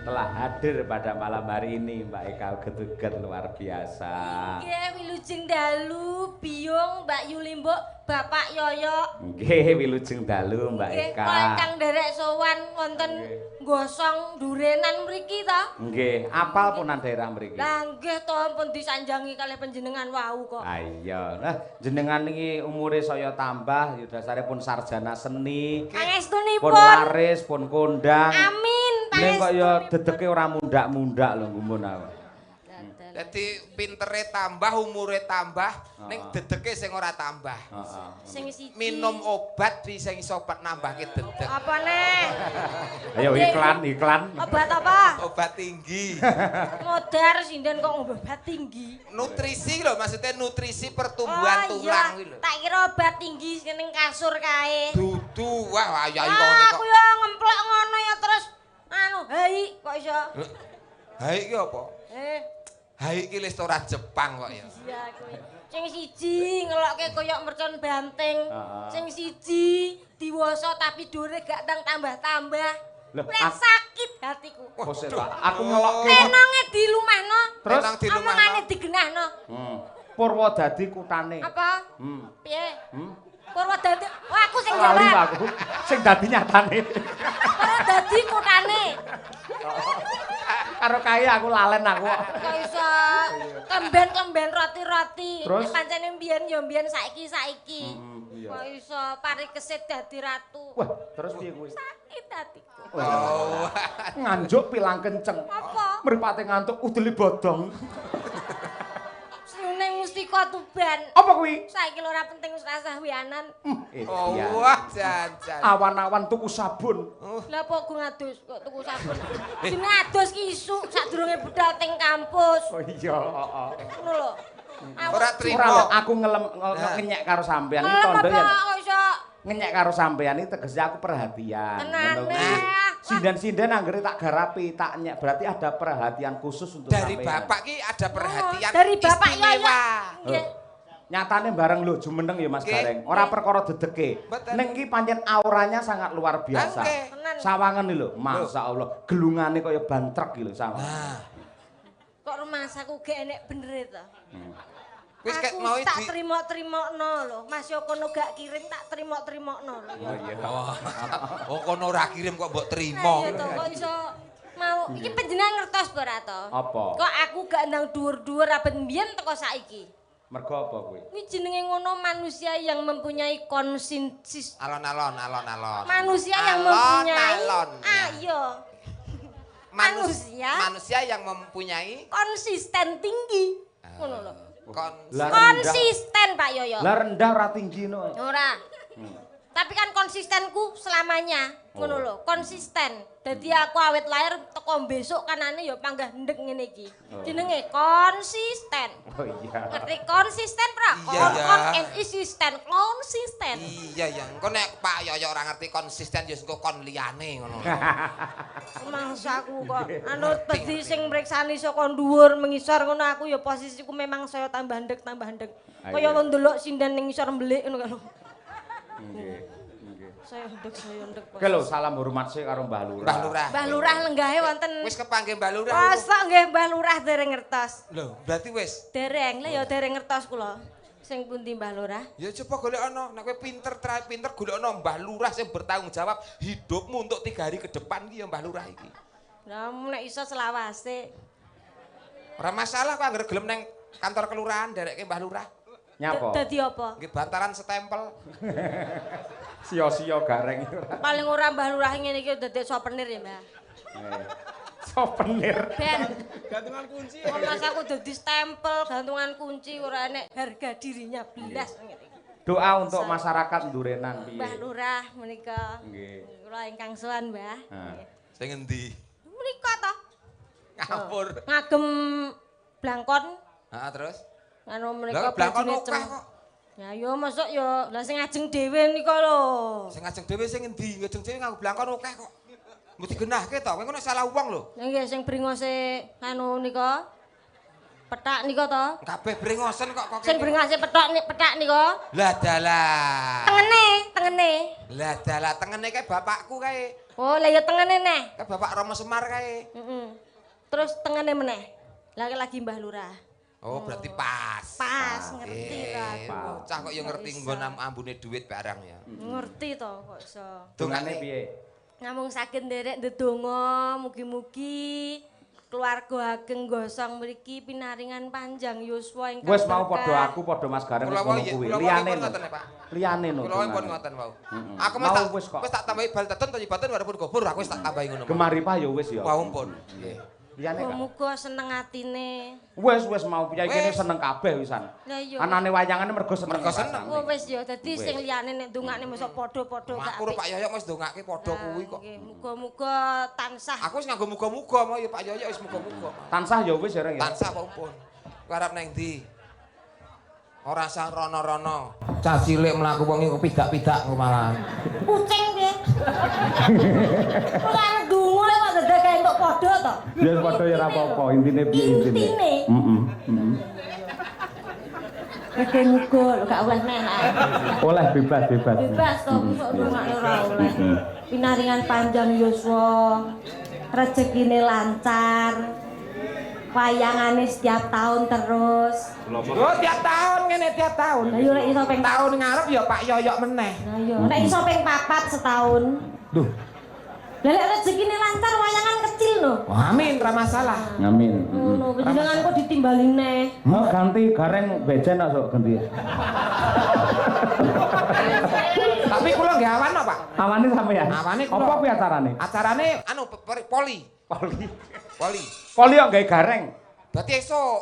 Telah hadir pada malam hari ini Mbak Eka uget-uget luar biasa. Nggih, wilujeng dalu Biyung, Mbak Yulimbuk, Bapak Yoyo. Nggih, wilujeng dalu Mbak Nggih, Eka. kok ingkang nderek sowan wonten gosong durenan mriki to? Nggih, apal punan daerah mriki. Lah nggih to, pun disanjangi kalih panjenengan wau kok. Ah iya, nah jenengan niki umure saya tambah, ya dasare pun sarjana seni, pun Pangestunipun. laris, pun kondang. Amin, Ning kok ya pangestunipun. Dedeke ora mundak-mundak lho, gumun aku. Dadi pintere tambah, umure tambah, ning dedeke sing ora tambah. Heeh. Sing siji. Minum obat bisa iso obat nambahke dedek. Apa neh? Ayo iklan, iklan. Obat apa? Obat tinggi. Modar sinden kok ngombe obat tinggi. Nutrisi lho, maksudnya nutrisi pertumbuhan Oh tulang iya, kuwi lho. tak kira obat tinggi sing ning kasur kae. Dudu, wah ayo ayo Ah, kok ngene aku kok. ya ngemplok ngono ya terus anu, hai kok iso. Hai iki apa? Eh, Hai iki restoran Jepang kok ya. Iya kuwi. Sing siji ngelokke koyok mercon banteng. Heeh. Sing siji diwasa tapi dure gak tang tambah-tambah. Loh, Lek sakit hatiku. Kok sik, Pak? Aku ngelokke. Tenonge dilumahno. Terus? Tenong dilumahno. Omongane digenahno. Purwodadi kutane. Apa? Piye? Hmm. Purwodadi. Wah, aku sing Lali jawab. aku. Sing dadi nyatane. Purwodadi kutane. Karo kae aku lalen aku. Kok iso kemben-kemben roti-roti. Terus? Nek pancene mbiyen ya mbiyen, saiki-saiki. Iya. Kok iso parikesit dadi ratu. Wah, terus piye kuwi? Sakit hatiku. Oh. Nganjuk pilang kenceng. Apa? Mripate ngantuk, udele bodong. Seneng mustika Tuban. Apa kuwi? Saiki lho ora penting, wis rasah wianan. Oh, Iya. wah jan-jan. Awan-awan tuku sabun. Lah apa gue ngadus kok tuku sabun. Jenenge adus ki isuk sadurunge budal teng kampus. Oh iya, heeh. Ngono lho. Ora trimo. Ora lho, aku ngelem Nah. ngenyek karo sampean iki Ngelem tondo apa yen kok iso? Ngenyek karo sampean iki tegese aku perhatian. Tenane. Ngono kuwi. Sinden-sinden anggere tak garapi, tak nyek, berarti ada perhatian khusus untuk Dari sampean. bapak ki ada perhatian Oh, dari bapak istimewa. Yoyo. Nggih. Nyatane bareng lho jumeneng ya Mas Gareng. Ora perkara dedeke. Mboten. Ning iki pancen auranya sangat luar biasa. Nggih. Tenan. Sawangen lho, masyaallah, gelungane kaya ban truk iki lho sawangan. Nah, Kok rumangsaku gak enek bener to? Wis ket Aku mau tak di terima-terimokno lho. Mas yo kono gak kirim tak terima-terimokno lho. Oh iya. Oh, kono ora kirim kok mbok trimo. Iya to, kok iso mau iki panjenengan ngertos apa ora to? Apa? Kok aku gak ndang dhuwur-dhuwur abet mbiyen teko saiki. Mergo apa kuwi? Kuwi jenenge ngono, manusia yang mempunyai konsensus Alon-alon, alon-alon. Manusia yang mempunyai Alon-alon. Ah iya. Manusia. Manusia yang mempunyai konsisten tinggi. Ngono lho. Kon Lah rendah. Konsisten, Pak Yoyo. Lah rendah ora tinggi no. Ora. Tapi kan konsistenku selamanya, ngono Oh. lho, konsisten. Dadi aku awet lahir teko besok kanane ya panggah ndek ngene iki. Oh. Jenenge konsisten. Oh iya. Ngerti konsisten pra? Iya, Kon iya. kon and isisten, konsisten. Iya ya, engko nek Pak Yoyo ora ngerti konsisten ya engko kon liyane ngono. Mangsaku kok anut pedi sing mriksani saka dhuwur mengisor ngono, aku ya posisiku memang saya tambah ndek tambah ndek. Ah, Kaya iya. wong ndelok sinden ning ngisor mbelik ngono kan. Nggih. Nggih. Saya ndek, saya ndek. Oke lho, salam hormat sih karo Mbah Lurah. Mbah Lurah. Mbah Lurah lenggahe wonten. Wis kepanggih Mbah Lurah. Mosok nggih Mbah Lurah dereng ngertos. Lho, berarti wis. Dereng, lha ya dereng ngertos kula. Sing pundi Mbah Lurah? Ya coba golek ana, nek kowe pinter, try pinter golek ana Mbah Lurah sing bertanggung jawab hidupmu untuk 3 hari ke depan ki ya Mbah Lurah iki. Lah nek iso selawase. Ora masalah kok anggere gelem neng kantor kelurahan derekke Mbah Lurah. Nyapa? Dadi apa? Nggih bantaran stempel. Sia-sia Gareng iki ora. Paling ora Mbah Lurah ngene iki dadi souvenir ya, Mbah. Souvenir. Ben, Gantungan kunci. kok mas aku dadi stempel, gantungan kunci ora enek harga dirinya blas ngene iki. Doa untuk masyarakat Durenan piye? Mbah Lurah menika. Nggih. Kula ingkang sowan, Mbah. Nah. Sing endi? Menika to. Ngapur. Ngagem blangkon Heeh, terus? Anu Lah menika blangkon bajune akeh kok. Ya yo mosok yo lah sing ngajeng dhewe nika lho. Sing ngajeng dhewe sing endi? Ngajeng dhewe nganggo blangkon akeh kok. Mbok digenahke to, kowe ngono salah wong lho. Lah nggih sing bringose anu nika. Petak nika to. Kabeh brengosen kok kok. Sing brengose petok nik petak nika. Lah dalah. Tengene, tengene. Lah dalah tengene kae bapakku kae. Oh, lah ya tengene neh. Kae Bapak Romo Semar kae. Heeh. Terus tengene meneh. Lah lagi Mbah Lurah. Oh, berarti pas. Pas, ngerti ta. Bocah kok ya ngerti nggon ambune duit barang ya. Ngerti to kok iso. Dongane piye? Namung saged nderek ndedonga mugi-mugi keluarga ageng gosong mriki pinaringan panjang yuswa ingkang wis mau padha aku padha Mas Gareng wis ngono kuwi. Liyane lho. Liyane lho. Kula pun ngoten wau. Aku wis tak tambahi bal tetun tayyibatun warupun gofur aku wis tak tambahi ngono. Gemaripa ya wis ya. Wau pun. Nggih. Liyane kak. Muga seneng atine. Wis wis mau piye kene seneng kabeh wisan. Anane wayangane mergo seneng. Mergo seneng. Oh wis ya dadi sing liyane nek ndongakne mosok padha-padha gak. Aku Pak Yoyok wis ndongake padha kuwi kok. Nggih, muga-muga tansah. Aku wis nganggo muga-muga mau ya Pak Yoyok wis muga-muga. Tansah ya wis ya Reng ya. Tansah apa pun. Kowe arep nang ndi? Ora usah rono-rono. Cah cilik mlaku wong iku pidak-pidak malahan. Kucing piye? Kok arep ndonga kok dadak kae entuk padha to? Ya padha ya ora apa-apa, intine piye intine. Heeh, heeh. Muga-muga lho gak oleh neh. Oleh bebas bebas. Bebas to, kok ndongakne ora oleh. Pinaringan panjang yuswa, rezekine lancar. Wayangane setiap tahun terus. Oh, tiap tahun ngene tiap tahun. Lah yo nek iso ping tahun ngarep ya Pak Yoyok meneh. Lah yo nek iso ping 4 setahun. Duh. Lah lek rezekine lancar wayangan kecil lho. Amin, ra masalah. Amin. Ngono, panjenengan kok ditimbali neh. Mau ganti Gareng bejen sok ganti. Tapi kula nggih awan kok, Pak. Awane sampeyan. Awane kula. Apa kuwi acarane? Acarane anu poli. Poli. Poli. Poli kok gawe Gareng. Berarti esuk.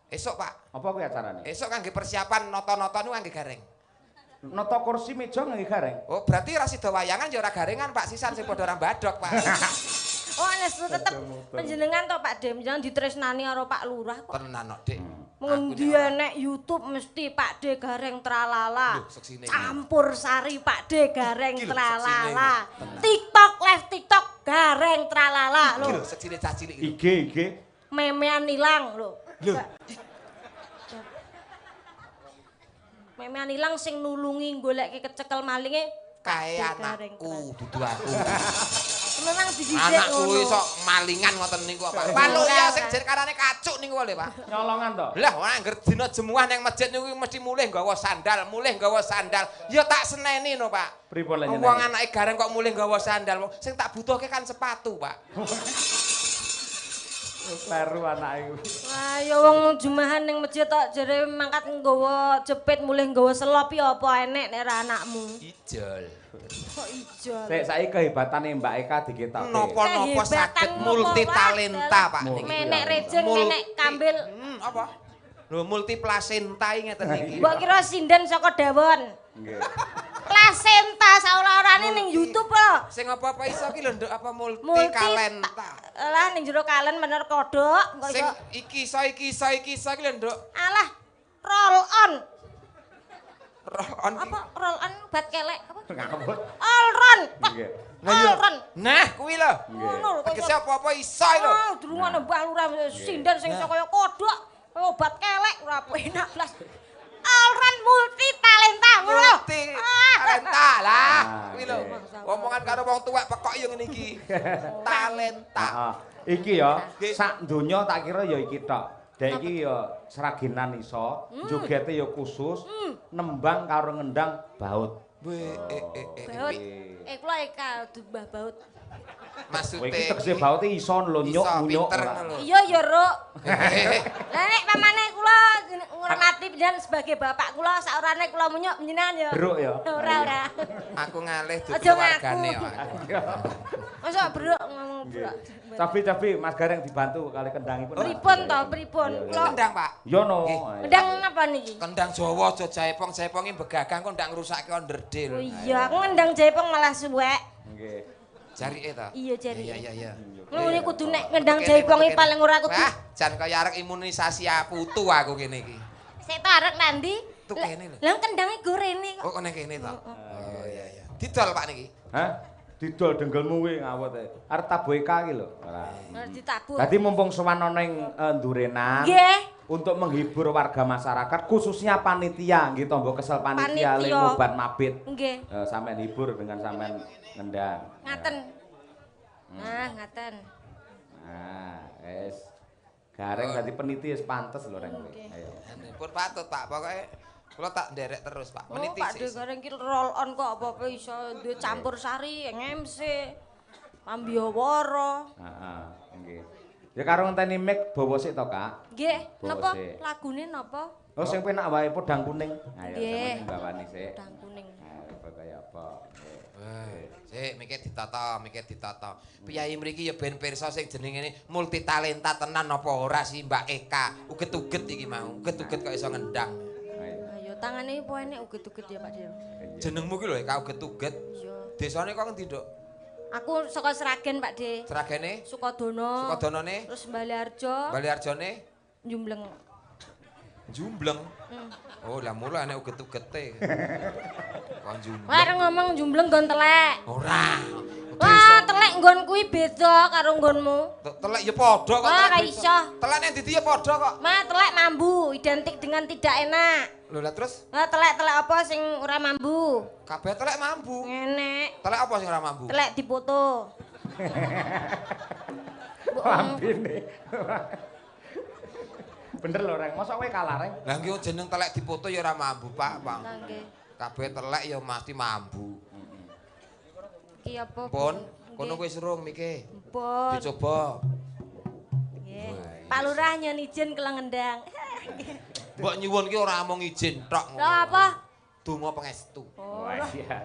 Esuk, Pak. Apa kuwi acarane? Esuk kangge persiapan nata-nata niku kangge Gareng. Nata kursi meja ngangge Gareng. Oh, berarti ra sida wayangan ya ora garengan, Pak. Sisan sing padha ora mbadhok, Pak. Oh, anes tetep panjenengan to Pak Dem, jangan ditresnani karo Pak Lurah kok. Tenan kok, Dik. Ngendi enek YouTube mesti Pak D Gareng tralala. Campur sari Pak D Gareng tralala. TikTok live TikTok Gareng tralala lho. Iki lho seksine cah cilik iki. IG IG. Memean ilang lho. Lho. Memean ilang sing nulungi goleke kecekel malinge kae anakku dudu aku. Memang dididik anakku iso malingan ngoten niku apa. Pak ya sing jer karane kacuk niku lho, Pak. Nyolongan to. Lah ora angger dina jemuah nang masjid niku mesti mulih nggawa sandal, mulih nggawa sandal. Ya tak seneni no, Pak. Pripun lha nyeneni? Wong anake Gareng kok mulih nggawa sandal. Sing tak butuhke kan sepatu, Pak. Kleru anake kuwi. Wah, ya wong jumahan ning masjid tok jere mangkat nggawa jepit mulih nggawa selop ya apa enek nek ora anakmu. Ijol. Kok ijol. Sik saiki kehebatane Mbak Eka diketokke. Napa-napa saged multi talenta, Pak. Menek rejeng, menek kambil. Apa? Lho multi plasenta iki ngeten iki. Mbok kira sinden saka dawon. Nggih. Plasenta saora-orane ning YouTube lho. Sing apa-apa iso ki lho nduk apa multi kalenta. Lah ning jero kalen mener kodhok kok iso. Sing iki iso iki iso iki iso ki lho nduk. Alah roll on. Roll on. Apa roll on bat kelek apa? Ngawur. All run. Nggih. All run. Nah, kuwi lho. Ngono lho. Tegese apa-apa iso lho. Oh, durungane Mbah Lurah sinden sing iso kaya kodhok, kaya obat kelek ora enak blas. Alran multi talenta ngono lho. Multi talenta lah kuwi lho. Omongan karo wong tuwek pekok yo ngene iki. Talenta. Heeh. Iki ya sak donya tak kira ya iki tok. Dek iki ya sragenan iso, jogete ya khusus, nembang karo ngendang baut. Baut. Kula Eka Mbah Baut. Maksude iki tegese baut iki iso lonyok munyuk. Iya ya, Ruk. Lah nek pamane kula ngurmati panjenengan sebagai bapak kula saorane kula munyuk panjenengan ya. Bruk ya. Ora ora. Aku ngalih dudu keluargane kok. Masa bruk ngomong bruk. Cabi-cabi Mas Gareng dibantu kali kendangipun. Pripun to, pripun? Kula kendang, Pak. Iya no. Kendang napa niki? Kendang Jawa aja jaipong, jaipong iki begagang kok ndak ngrusake onderdil. Oh iya, aku ngendang jaipong malah suwek. Nggih. Jarike ta? Iya jarike. Iya iya iya. Ngono kudu nek ngendang jaipong iki paling ora kudu. Wah, jan kaya arek imunisasi putu aku kene iki. Sik ta arek nandi? Tuh kene lho. Lah kendange go rene kok. Oh, kene kene ta. Oh iya iya. Didol Pak niki. Hah? Didol denggelmu kuwi ngawut e. Arep tabuh Eka iki lho. Ora. Ditabuh. Dadi mumpung sowan ana ing Durenan. Nggih. Untuk menghibur warga masyarakat khususnya panitia nggih tombo kesel panitia le ngobat mabit. Nggih. Sampean hibur dengan sampean ngendang. Ngaten. Nah, ngaten. Nah, wis. Gareng dadi peniti wis pantes lho reng kowe. Ayo. Pun patut, Pak. Pokoke kula tak nderek terus, Pak. Meniti sik. Pak De Gareng ki roll on kok apa-apa iso duwe campur sari, MC, pambiyawara. Heeh, nggih. Ya karo ngenteni mic bawa sik to, Kak? Nggih. Napa lagune napa? Oh, sing penak wae Podang Kuning. Ayo sampeyan bawani sik. Podang Kuning. Ayo kaya apa. Sik, mikir ditata, mikir ditata. Piyayi mriki ya ben pirsa sing jenenge multi talenta tenan apa ora sih Mbak Eka. Uget-uget iki mau, uget-uget kok iso ngendang. Ayo tangane opo enek uget-uget ya Pak Dio. Jenengmu ki lho Eka uget-uget. Iya. Desane kok ngendi, Nduk? Aku saka Sragen, Pak De. Sragene? Sukodono. Sukodonone? Terus Baliharjo. Baliharjone? Jumbleng. Jumbleng? Oh, lah mula enek uget-ugete. Kon jumbleng. Wah, arep ngomong jumbleng nggon telek. Ora. Wah, telek nggon kuwi beda karo nggonmu. Telek ya padha kok. Wah, ora iso. Telek nek ndi ya padha kok. Ma, telek mambu, identik dengan tidak enak. Lho lah terus? Lah telek-telek apa sing ora mambu? Kabeh telek mambu. Enek. Telek apa sing ora mambu? Telek dipoto. Lambene. Bener lho, Reng. Mosok kowe kalah, Reng? Lah nggih jeneng telek dipoto ya ora mambu, Pak, Pak. Lah nggih. Kabeh telek ya mesti mambu. Iki apa? Pun, kono kowe serung mike. Pun. Dicoba. Nggih. Pak Lurah nyen izin kula ngendang. Mbok nyuwun ki ora amung izin tok ngono. Lha apa? Donga pangestu. Oh. Iya.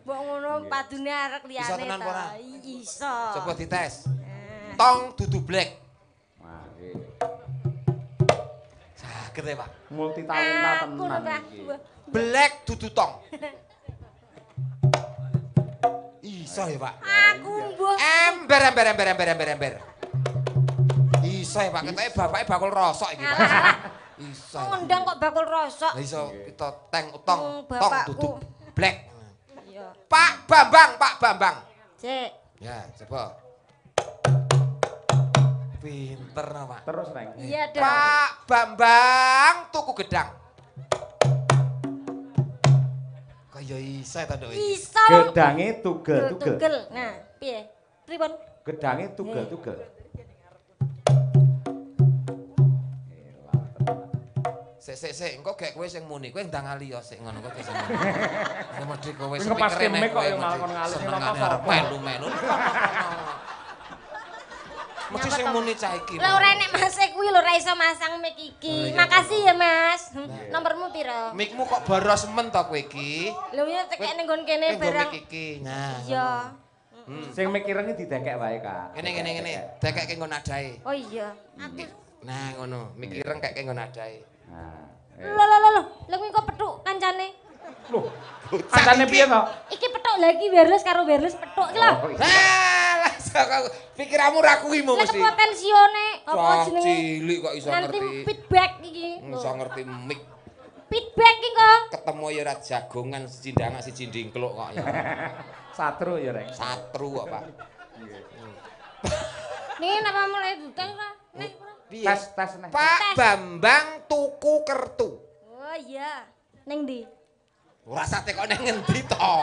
Mbok ngono padune arek liyane ta. Iso. Coba dites. Tong dudu blek. Wah, nggih. Saged e, Pak. Multi talenta tenan iki. Blek dudu tong. Iso ya, Pak. Aku mbuh. Ember ember ember ember ember ember. Iso ya, Pak. Ketoke bapake bakul rosok iki, Pak. Iso. Ngendang kok bakul rosok. Lah iso kita teng tong tong dudu blek. Iya. Pak Bambang, Pak Bambang. Cek. Ya, coba. Pinter no, Pak. Terus, Reng. Iya dong. Pak Bambang tuku gedang. Kaya iso ta, Nduk? Iso. Gedange tugel-tugel. Tugel. Nah, piye? Pripun? Gedange tugel-tugel. Sik sik sik, engko gek kowe sing muni, kowe ndang ali ya sik ngono kok sing muni. Nek mesti kowe speakere nek kok ya malah kon ngalih senengane arep melu-melu. Mesti sing muni cah iki. Lah ora enek mase kuwi lho ora iso masang mic iki. Makasih ya, Mas. Nomormu piro? Mikmu kok boros men to kowe iki? Lho ya tekek ning nggon kene barang. Mic iki. Nah. Iya. Sing mic ireng iki didekek wae, Kak. Ngene ngene ngene, dekekke nggon nadae. Oh iya. Aku nah ngono, mic ireng keke nggon nadae. Nah. Lho lho lho, lha kuwi kok petuk kancane? Lho, kancane piye to? Iki petuk lha iki wireless karo wireless petuk iki lho. Lah, pikiranmu ra kuwi mesti. Lah potensione apa jenenge? Cilik kok iso ngerti. Nanti feedback iki. Iso ngerti mic. Feedback iki kok. Ketemu ya ora jagongan siji ndangak siji ndingkluk kok ya. Satru ya, Reng. Satru kok, Pak. Nggih. Nih napa mulai dutel ora? Nih tes tes neh. Pak Bambang tuku kertu. Oh iya. Ning ndi? Ora usah tekok nang ngendi to.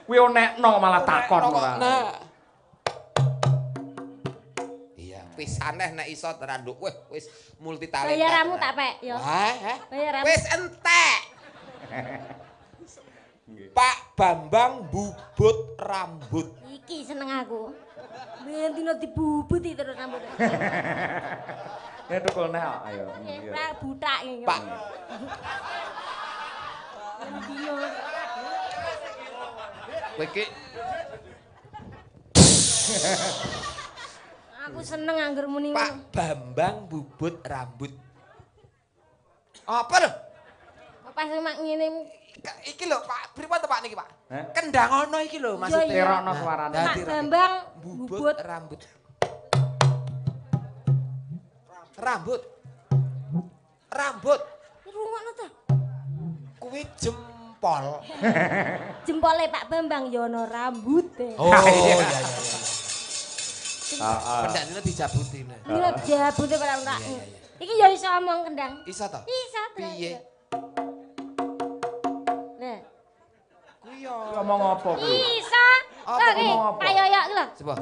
Kuwi onekno malah takon ora. Nah. Iya, pisaneh nek iso teranduk. Weh, wis multi talenta. Bayaramu tak pek ya. Hah? Bayaramu. Wis entek. Pak Bambang bubut rambut. Iki seneng aku. Ben dino dibubuti terus rambutnya. Nek tukul nek ayo. Ora butak iki. Pak. Kowe iki aku seneng angger muni. Pak Bambang bubut rambut. Apa lho? Pas mak ngene iki lho Pak, pripun to Pak niki Pak? Kendang ono iki lho maksudnya. Tirokno suarane. Pak Bambang bubut rambut. Rambut. Rambut. Rungokno ta? Kuwi jempol. Jempol. Jempole Pak Bambang ya ana rambute. Oh iya iya iya. Heeh. Pendak dina dijabuti. Dina jabute ora ora. Iki ya iso omong kendang. Iso to? Iso. Piye? Nah. Kuwi yo. Ngomong apa kuwi? Iso. Apa ngomong apa? Pak Yoyok lho. Coba.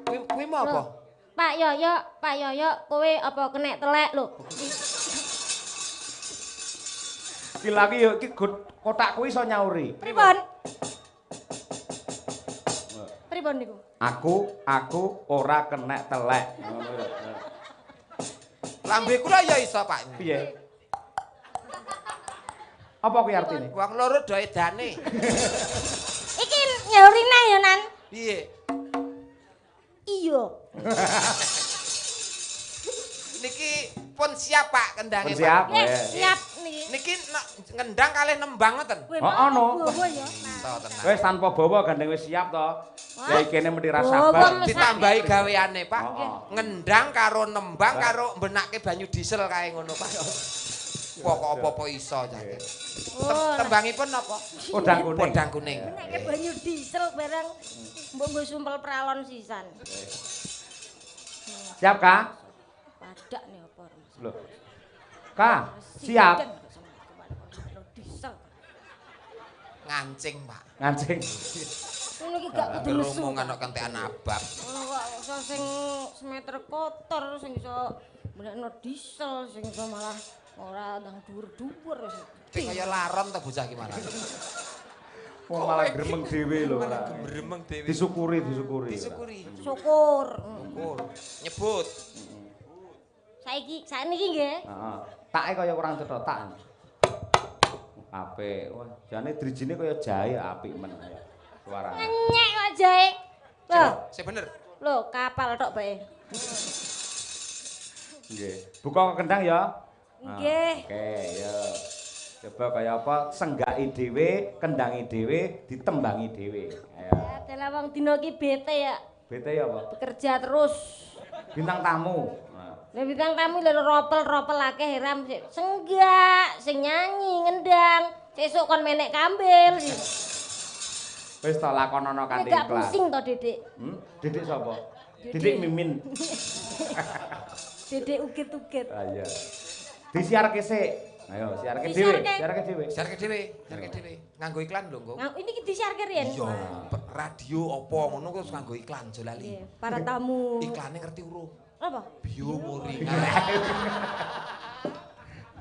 Kuwi mau apa? Pak Yoyok, Pak Yoyok, kowe apa kenek telek lho. Iki lagi yo iki kotak kuwi iso nyauri. Pripun? Pripun niku? Aku ora kenek telek. Ngono lho. Lambe kula ya iso, Pak. Piye? Apa kuwi artine? Wong loro do edane. Iki nyauri neh ya, Nan. Piye? Iya. Niki pun siap, Pak, kendange, Pun siap. Pak. Yes, siap niki. Niki ngendang kalih nembang ngoten. Heeh, no. Bawa ya. Iso tenan. Wis tanpa bawa gandeng wis siap to. Lah ikene mesti ra sabar. Ditambahi gaweane, Pak. Heeh. Ngendang karo nembang karo mbenake banyu diesel kae ngono, Pak. Pokok apa-apa iso jane. Tembangipun napa? Podang kuning. Podang kuning. Benake banyu diesel barang mbok nggo sumpel pralon sisan. Siap, Kak? Padak nih apa? Lho. Kak, siap. Diesel. Ngancing, Pak. Ngancing. Ngono iki gak kudu nesu. Rombongan kok kentekan abab. Ngono kok iso sing semeter kotor sing iso benakno diesel sing iso malah ora ndang dhuwur-dhuwur. Sing kaya laron to bocah iki malah. Wong malah gremeng dhewe lho ora. Gremeng dhewe. Disyukuri, disyukuri. Disyukuri. Syukur. Syukur. Nyebut. Saiki sakniki nggih. Heeh. Take kaya kurang cetha tak. Apik. Wah, jane drijine kaya jahe apik men ya. Suarane. Ngenyek kok jahe. Lho, Sing bener. lho kapal tok bae. Nggih. Buka kendang ya. Nggih. Oke, yo. Coba kaya apa senggaki dhewe, kendangi dhewe, ditembangi dhewe. Ayo. Adalah wong dina iki bete ya. Bete ya apa? Bekerja terus. Bintang tamu. Nah. Lah bintang tamu lho ropel-ropel akeh ram senggak, sing nyanyi, ngendang, sesuk kon menek kambil. Wis to lakonono kanthi Gak ikhlas. pusing to, Dedek. Hmm? Dedek sapa? Dedek Mimin. Dedek uget-uget. Ah iya. Disiarke sik. Ayo siarke dhewe, siarke dhewe. Siarke dhewe, siarke dhewe. Nganggo iklan lho, engko. Nah, ini ki disiarke riyen. Iya, radio apa ngono terus nganggo iklan aja lali. Nggih, para tamu. Iklane ngerti urung? Apa? Bio Moringa.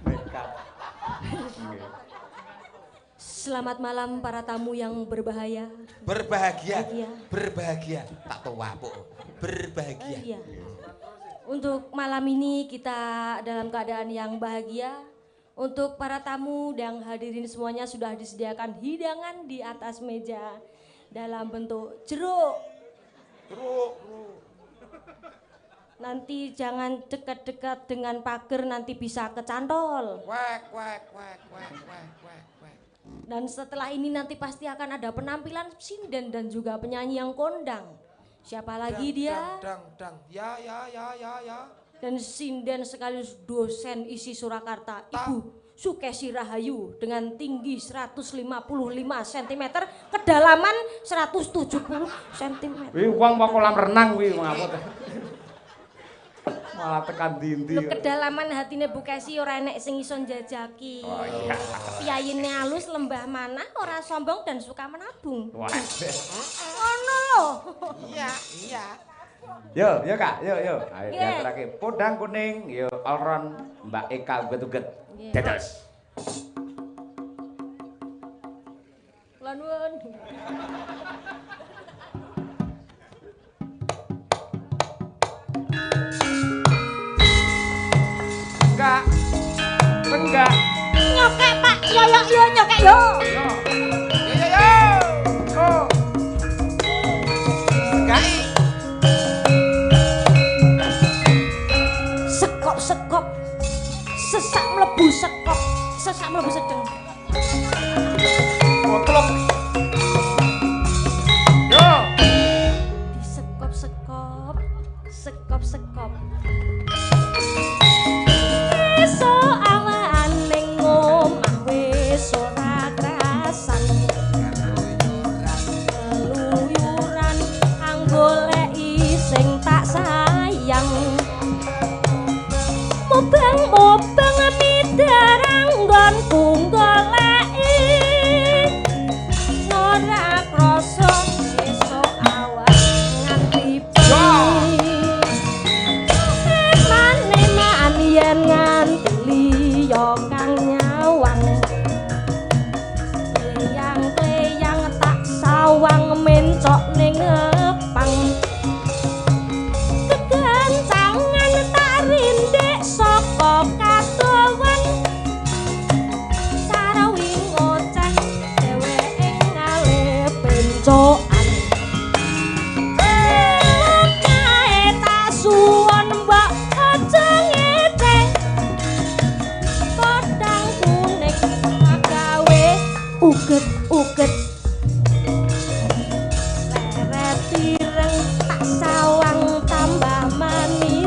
Nekat. Nggih. Selamat malam para tamu yang berbahaya. Berbahagia. Bahagia. Berbahagia. Tak tuwapuk. Berbahagia. Iya. Untuk malam ini kita dalam keadaan yang bahagia. Untuk para tamu dan hadirin semuanya sudah disediakan hidangan di atas meja dalam bentuk jeruk. Jeruk. Nanti jangan dekat-dekat dengan pagar, nanti bisa kecantol. Wek wek wek wek wek wek wek. Dan setelah ini nanti pasti akan ada penampilan sinden dan juga penyanyi yang kondang. Siapa lagi dia? Dang dang. Ya ya ya ya ya. Dan sinden sekaligus dosen ISI Surakarta, Ibu Sukesi Rahayu dengan tinggi 155 cm, kedalaman 170 cm. Wih, wong mau kolam renang kuwi ngapot. Malah tekan dindi. Lho kedalaman hatine Bu Kesi ora enek sing iso njajaki. Oh iya. Piyayine alus, lembah manah, ora sombong dan suka menabung. Wah. Ngono lho. Iya, iya. Yo, yo Kak, yo yo. Ayo Nggih. diaturake podang kuning, yo allround Mbak Eka uget-uget. Nggih. Dados. Kula nuwun. Enggak. Enggak. Nyokek Pak, yo yo yo nyokek yo. Yo. Yo yo yo. Oh. Segai. Sekop-sekop. Sesak mlebu sekop, sesak mlebu sedeng. Potlok. Yo. Disekop-sekop, sekop-sekop. Esuk awan ning omah wis ora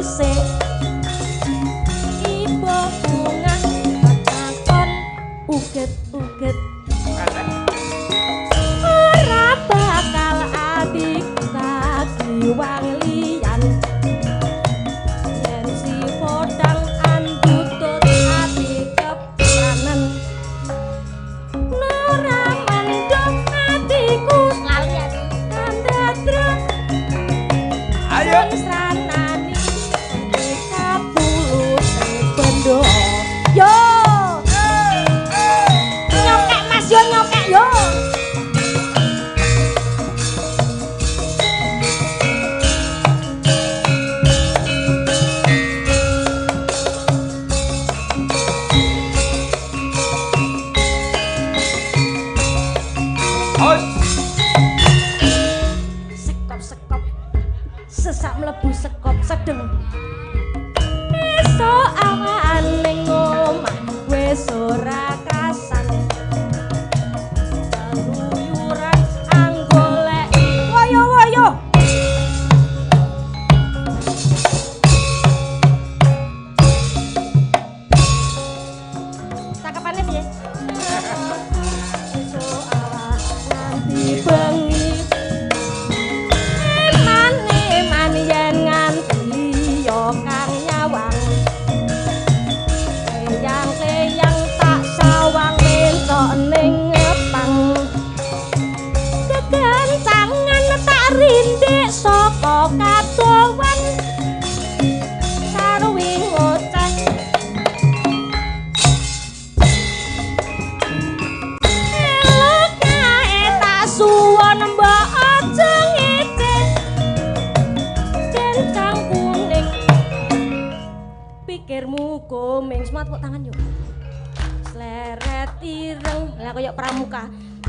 manise. Ibu bunga takon uget-uget ora bakal adik kagiwang liyan. Yen si podang andutut ati kepranen ora mendung atiku lali aku kandadra. Ayo. Sranani kapulute bendo. Yo. Nyokek Mas yo nyokek yo. Os. Sekop-sekop. Sesak mlebu sekop sedeng. Esuk awan ning omah wis ora krasan. Keluyuran anggoleki woyo-woyo. Cakepane piye? Esuk awan nganti bengi. Eman-eman yen nganti ya kang nyawang. Leyang-leyang tak sawang mentok ning ngepang. Kekencangan tak rindik saka kadowan. Sarwi ngoceh. Elok kae tak suwon mbok aja ngece. Cencang kuning pikirmu komeng semangat kok tangan yuk. Sleret ireng lah koyo pramuka.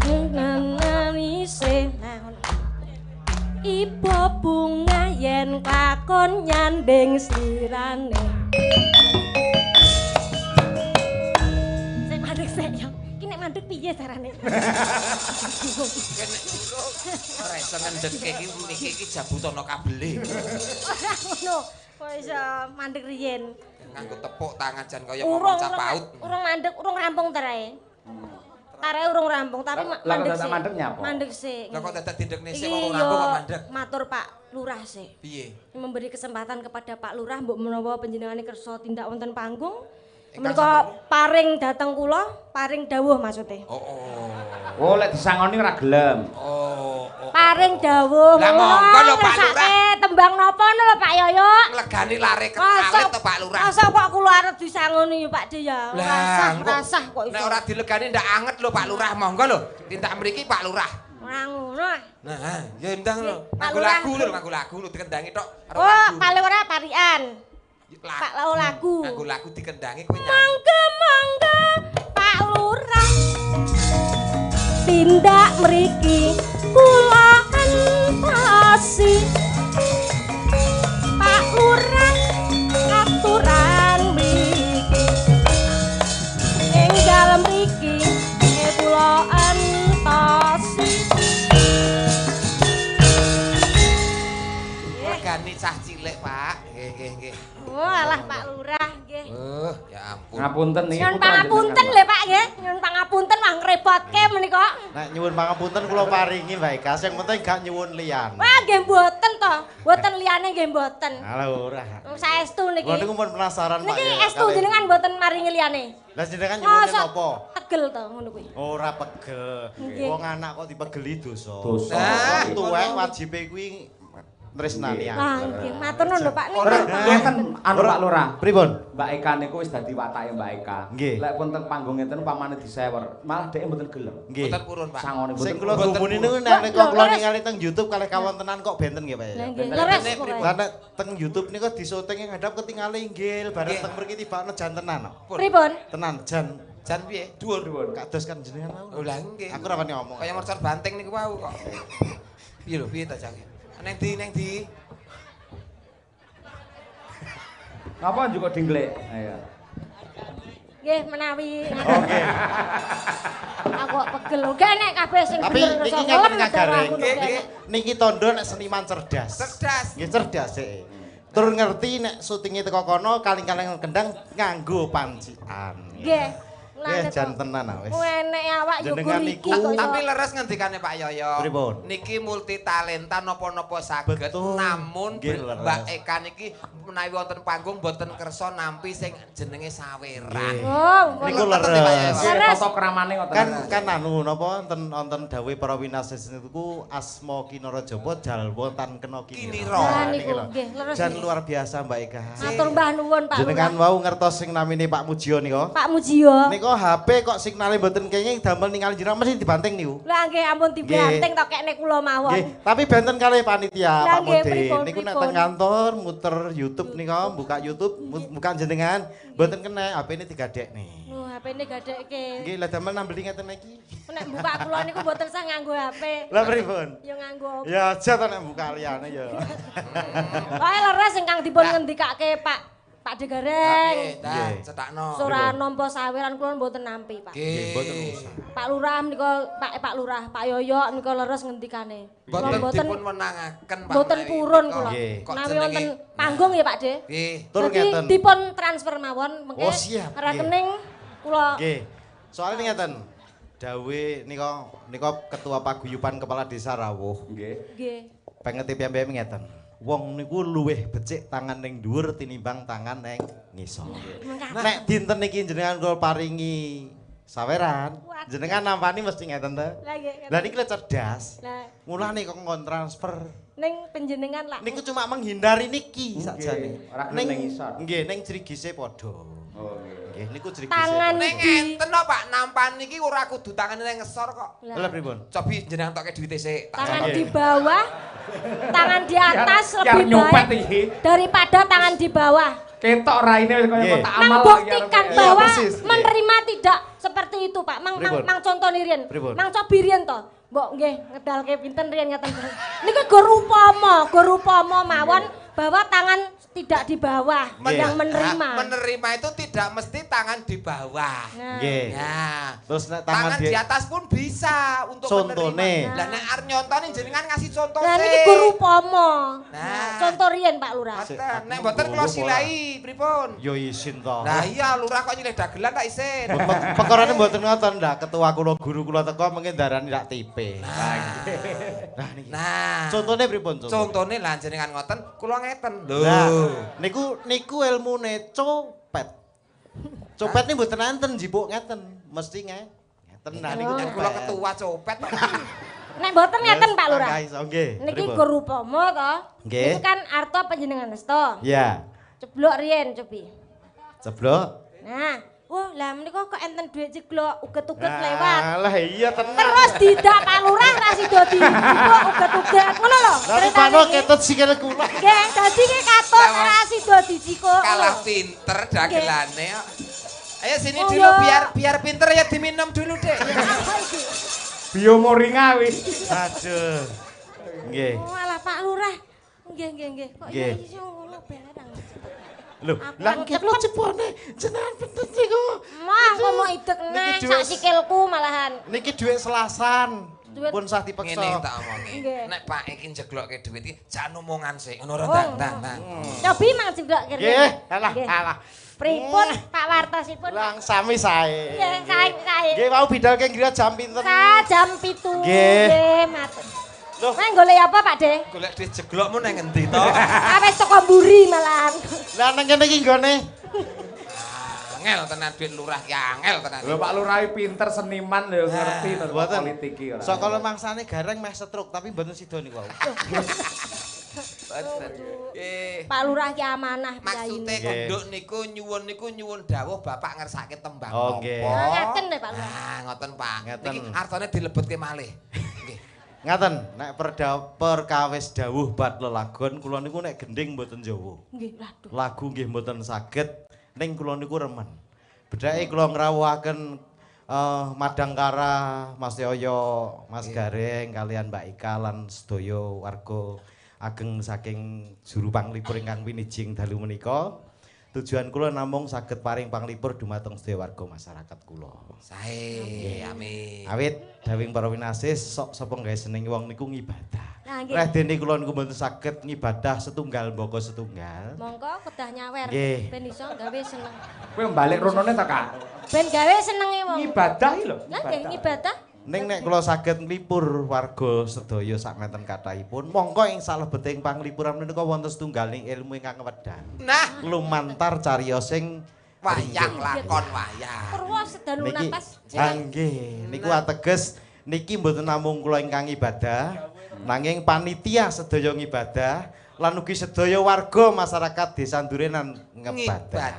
Nananise. Nah ngono. Ibu bunga yen kakon nyanding slirane. Sik mandek sik yo. Ki nek mandek piye carane? Kene ora iso ngendheke iki mike iki jabutana kabele. Ora ngono. Kok iso mandek riyen. Nganggo tepuk tangan jan kaya ngomong cah paut. Urung mandek, urung rampung terae. Tarae urung rampung, tapi Lah kok mandek dadak sik. mandek nyapa? Mandek sik. Lah kok dadak dindekne sik Iki wong rampung yo kok mandek. Matur Pak Lurah sik. Piye? Memberi kesempatan kepada Pak Lurah mbok menawa panjenengane kersa tindak wonten panggung. Ingkang Menika paring dateng kula, paring dawuh maksude. Oh oh. Oh, lek disangoni ora gelem. Oh oh. Paring dawuh. Lah monggo lho Pak Lurah. Ngersake tembang napa lho Pak Yoyo? Nglegani lare ketalit to Pak Lurah. Masa kok kula arep disangoni Pak De ya. Lah, Rasah, engko rasah kok iso. Nek ora dilegani ndak anget lho Pak Lurah, monggo lho. Tindak mriki Pak Lurah. Ora ngono. Nah, ya ndang lho. Pak Nganggo Lurah. lagu lho, nganggo lagu lho dikendangi tok karo Oh, lagu. paling ora parian. Lagu. Pak Lau lagu. Nganggo lagu dikendangi kowe nyanyi. Mangga mangga Pak Lurah. Tindak mriki kula entosi. Pak Lurah aturan mriki. Enggal mriki kula entosi. Nglegani cah cilik, Pak. Nggih, nggih, nggih. Walah Pak Lurah nggih. Ya ampun. Ngapunten niki. Nyuwun putra pangapunten jenengan, lho Pak nggih. Nyuwun pangapunten wah ngrepotke menika. Nek nyuwun pangapunten kula paringi Mbak Eka, sing penting gak nyuwun liyane. Wah nggih mboten to. Mboten liyane nggih mboten. Alah ora. Wong saestu niki. Kula niku pun penasaran Pak. Niki ya, estu kalih. jenengan mboten maringi liyane. Lah jenengan nyuwune Mosok napa? Pegel to ngono kuwi. Ora pegel. Nggih. Wong anak kok dipegeli dosa. Dosa. Nah, Wong tuwek wajibe kuwi tresnani Wah anak. nggih matur nuwun lho Pak niki. Ora ngeten anu Pak Lurah. Pripun? Mbak Eka niku wis dadi watake Mbak Eka. Nggih. Lek pun teng panggung ngeten pamane disewer, malah dhek mboten gelem. Nggih. Mboten purun, Pak. Sangone mboten. Sing kula Mboten gumuni niku purun. nek nek kula Leres. ningali teng YouTube kalih kawontenan kok benten nggih Pak ya. Lah nggih Benten. leres Benten pokoke. Lah nek teng YouTube niku disyuting yang hadap ketingale inggil bareng Nggih. teng mriki tibakno jan tenan. kok. Pun. Pripun? Tenan jan Jan piye? Dhuwur. Dhuwur. kados kan jenengan mau. Oh lah nggih. Aku ora wani ngomong. Kaya mercon banteng niku wau kok. Piye lho, piye ta jane? Neng ndi, neng ndi? Ngapa juga dingklek? Ayo. Nggih menawi Oke. aku kok pegel. Gak nek kabeh sing Tapi bener niki iso ngeten ngelem Kang Gareng. aku Nggih, nggih. Niki tondo nek seniman cerdas. Cerdas. Nggih cerdas sik. Tur ngerti nek syutinge teko kono kaling-kaling kendang nganggo pancikan. Nggih. Nggih jan tenan ah wis. Enek awak yo niku. Tapi leres ngendikane Pak Yoyo. Niki multi talenta napa-napa saged namun Mbak Eka niki menawi wonten panggung mboten kersa nampi sing jenenge saweran. Oh, niku leres. Tata kramane ngoten. Kan anu napa wonten dawuhe para winasis niku asma kinara japa jalwa tan kena kinira. Niku nggih leres. Jan luar biasa Mbak Eka. Matur mbah nuwun Pak. Jenengan wau ngertos sing namine Pak Mujiyo nika. Pak Mujiyo. Nika HP kok signale mboten kenging damel ningali jenengan mesti dibanting niku. Lah nggih ampun dibanting to kekne kula mawon. Nggih, tapi benten kalih panitia Pak Mudin. Niku nek teng kantor muter YouTube nika, buka YouTube, buka jenengan, mboten kena HP-ne digadekne. Oh, HP-ne gadekke. Nggih, lah damel nambeli ngeten iki. Nek buka kula niku mboten sah nganggo HP. Lah pripun? Ya nganggo. Ya aja to nek buka liyane ya. Pokoke leres ingkang dipun ngendikake Pak De Gareng. Nggih, cetakno. Ora nampa saweran kula mboten nampi, Pak. Nggih, mboten usah. Pak Lurah menika Pak Lurah, Pak Yoyo menika leres ngendikane. Mboten dipun menangaken, Pak. Mboten purun kula. Menawi wonten panggung ya, Pak De. Nggih. Tur ngeten. Dipun transfer mawon mengke rekening kula. Nggih. Soale ngeten. Dawuhe nika Ketua Paguyuban Kepala Desa rawuh. Nggih. Nggih. Pengeti piyambake ngeten. Wong niku luwih becik tangan ning dhuwur tinimbang tangan ning ngisor. Nek dinten niki jenengan kula paringi saweran, jenengan nampani mesti ngeten to. Lah niki lho cerdas. Mulane kok nggon transfer ning panjenengan lak. Niku cuma menghindari niki sakjane. Ning ngisor. Nggih, ning jrigise padha. Oh nggih. Nggih niku jrigise. Ning ngenten kok Pak, nampani iki ora kudu tangane ning ngesor kok. Lha pripun? Cobi jenengan tokke duwite sik. Tangan di bawah, tangan di atas lebih baik daripada tangan di bawah. Ketok raine wis kaya kotak amal. Membuktikan bahwa menerima tidak seperti itu, Pak. Mang contone riyen. Mang cobi riyen to. Mbok nggih ngedalke pinten riyen ngeten. Niku gor upama mawon bahwa tangan tidak di bawah yang menerima. Menerima itu tidak mesti tangan di bawah. Nggih. Nah, terus nek tangan di atas pun bisa untuk contone. menerima. Lah nek arep nyontoni jenengan ngasih contoh. Lah niki gor upama. Contoh riyen Pak Lurah. Nek mboten kula silahi pripun? Ya isin to. Lah iya lurah kok nyilih dagelan tak isin. Perkarane mboten ngoten ndak ketua kula guru kula teko mengke ndarani rak tipe. Nah niki. Nah. Contone pripun contone? Contone lah jenengan ngoten kula ngeten. Lho. Niku ilmune copet. Copet niku mboten enten njipuk ngeten, mesti ngeten. Nah niku kula ketua copet. Nek mboten ngeten Pak Lurah. Nggih. Niki gur upama to. Niku kan arta panjenengan nesta. Iya. Ceblok riyen cobi. Ceblok. Nah, wah lah menika kok enten dhuwit ceblok uget-uget lewat. Lah iya tenan. Terus didak Pak Lurah ra sida dijupuk uget-uget ngono lho. Lah rupane ketut sikil kula. Nggih, dadi ki katut ra sida dijikuk. Kalah pinter dagelane kok. Ayo sini dulu biar pinter ya diminum dulu, Dek. Biomoringa kuwi. Aduh. Nggih. Oh alah Pak Lurah. Nggih nggih nggih. Kok ya iso ngono barang. Lho, lah nggih kula jebone jenengan pinten niku? Mah kok mau idek neh sak sikilku malahan. Niki dhuwit Selasan. Pun sah dipeksa. Ngene tak omongi. Nek Pak iki njeglokke dhuwit iki jan omongan sik ngono ora ndang ndang. Cobi mang jeglokke. Nggih, alah alah. Pripun Pak Wartosipun? Lang sami sae. Nggih, sae sae. Nggih, wau bidal ke griya jam pinten? Jam 7. Nggih, matur. Loh, nang golek apa Pak De? Golek duit jeglokmu nang ngendi to? Ah wis teko mburi malahan. Lah nang kene iki nggone. Angel tenan duit lurah ki angel tenan. Lho Pak Lurah pinter seniman lho ngerti to politik iki ora. Sok kala mangsane Gareng meh stroke tapi mboten sida niku wau. Pak Lurah ki amanah maksude konduk niku nyuwun dawuh bapak ngersake tembang napa. Ngaten lho Pak Lurah. Nah, ngoten Pak. Niki artane dilebetke malih. Nggih. Ngaten, nek perkawis dawuh bab lelagon kula niku nek gending mboten Jawa. Nggih, waduh. Lagu nggih mboten saged, ning kula niku remen. Bedhake kula ngrawuhaken Madangkara, Mas Yoyo, Mas Gareng kalian Mbak Ika lan sedaya warga ageng saking juru panglipur ingkang winijing dalu menika. Tujuan kula namung saged paring panglipur dumateng sedaya warga masyarakat kula. Sae, amin. Awit dawing para winasis sok sapa gawe seneng wong niku ngibadah. Nah, nggih. Reh dene kula niku mboten saged ngibadah setunggal mbaka setunggal. Mongko kedah nyawer ben iso gawe seneng. Kowe balik ronone ta, Kak? Ben gawe senenge wong. Ngibadah iki lho. Lah nggih ngibadah. Ning nek kula saged nglipur warga sedaya sakmenten kathahipun, mongko ing salebeting panglipuran menika wonten setunggaling ilmu ingkang wedhang. Nah, lumantar cariyos sing wayang lakon wayang. Purwa sedanu napas. Nggih, niku ateges niki mboten namung kula ingkang ibadah, nanging panitia sedaya ngibadah lan ugi sedaya warga masyarakat Desa Durenan ngebadah.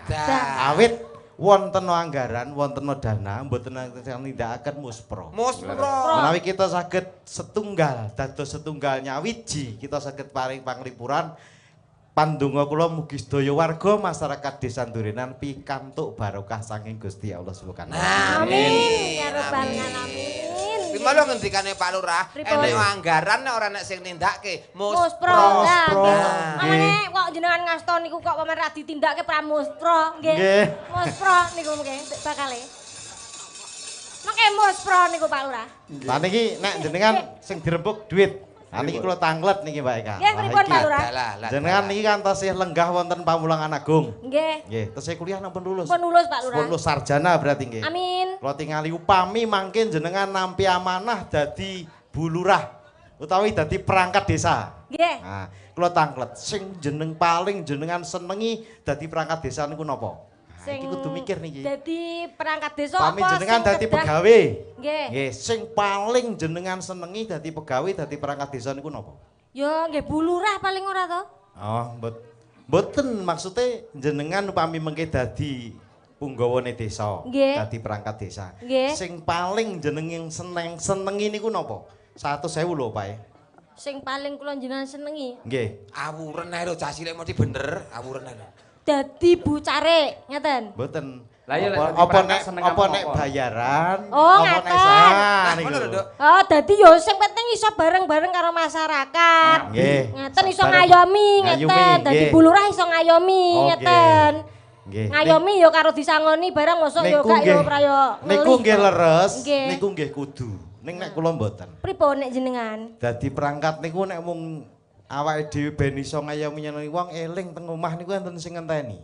Awit wonten anggaran, wonten dana, mboten nindakaken muspro. Muspro. Menawi kita saged setunggal, dados setunggal nyawiji, kita saged paring panglipuran. Pandonga kula mugi sedaya warga masyarakat Desa Durenan pikantuk barokah saking Gusti Allah Subhanahu wa taala. Amin. Ya rabbal alamin. Kuwi lho ngendikane Pak Lurah, enek anggaran nek ora nek sing nindakake muspro. Mangane kok jenengan ngasta niku kok pamer ra ditindakake pramuspro nggih. Muspro niku mengke bakale. Mengke muspro niku Pak Lurah. Lah niki nek jenengan sing dirembuk duit. Lah niki kula tanglet niki Mbak Eka. Nggih pripun Pak Lurah? Jenengan niki kan tasih lenggah wonten Pamulangan Agung. Nggih. Nggih, tesih kuliah napa lulus? Pun lulus Pak Lurah. Pun lulus sarjana berarti nggih. Amin. Kula tingali upami mangke jenengan nampi amanah dadi Bu Lurah utawi dadi perangkat desa. Nggih. Nah, kula tanglet sing jeneng paling jenengan senengi dadi perangkat desa niku napa? Sing iki kudu mikir niki. Dadi perangkat desa apa pami jenengan dadi pegawe. Nggih. Nggih, sing paling jenengan senengi dadi pegawe dadi perangkat desa niku napa? Ya nggih Bu Lurah paling ora to. Oh, mboten maksude jenengan upami mengke dadi punggawane desa, dadi perangkat desa. Sing paling jenengan senengi niku napa? 100.000 lho, Pak. Sing paling kula jenengan senengi. Nggih. Awuren ae lho cah cilik mesti bener, awuren ae. Dadi Bu Carik, ngeten. Mboten. Lah iya apa nek bayaran, oh, apa nek sah niku. Oh, dadi yo sing penting iso bareng-bareng karo masyarakat. Nggih. Ngeten iso ngayomi, ngeten. Dadi Bu Lurah iso ngayomi, ngeten. Nggih. Ngayomi yo karo disangoni barang mosok yo gak yo ora yo. Niku nggih leres, niku nggih kudu. Ning nek kula mboten. Pripun nek jenengan? Dadi perangkat niku nek mung awake dhewe ben iso ngayomi nyenengi wong eling teng omah niku enten sing ngenteni.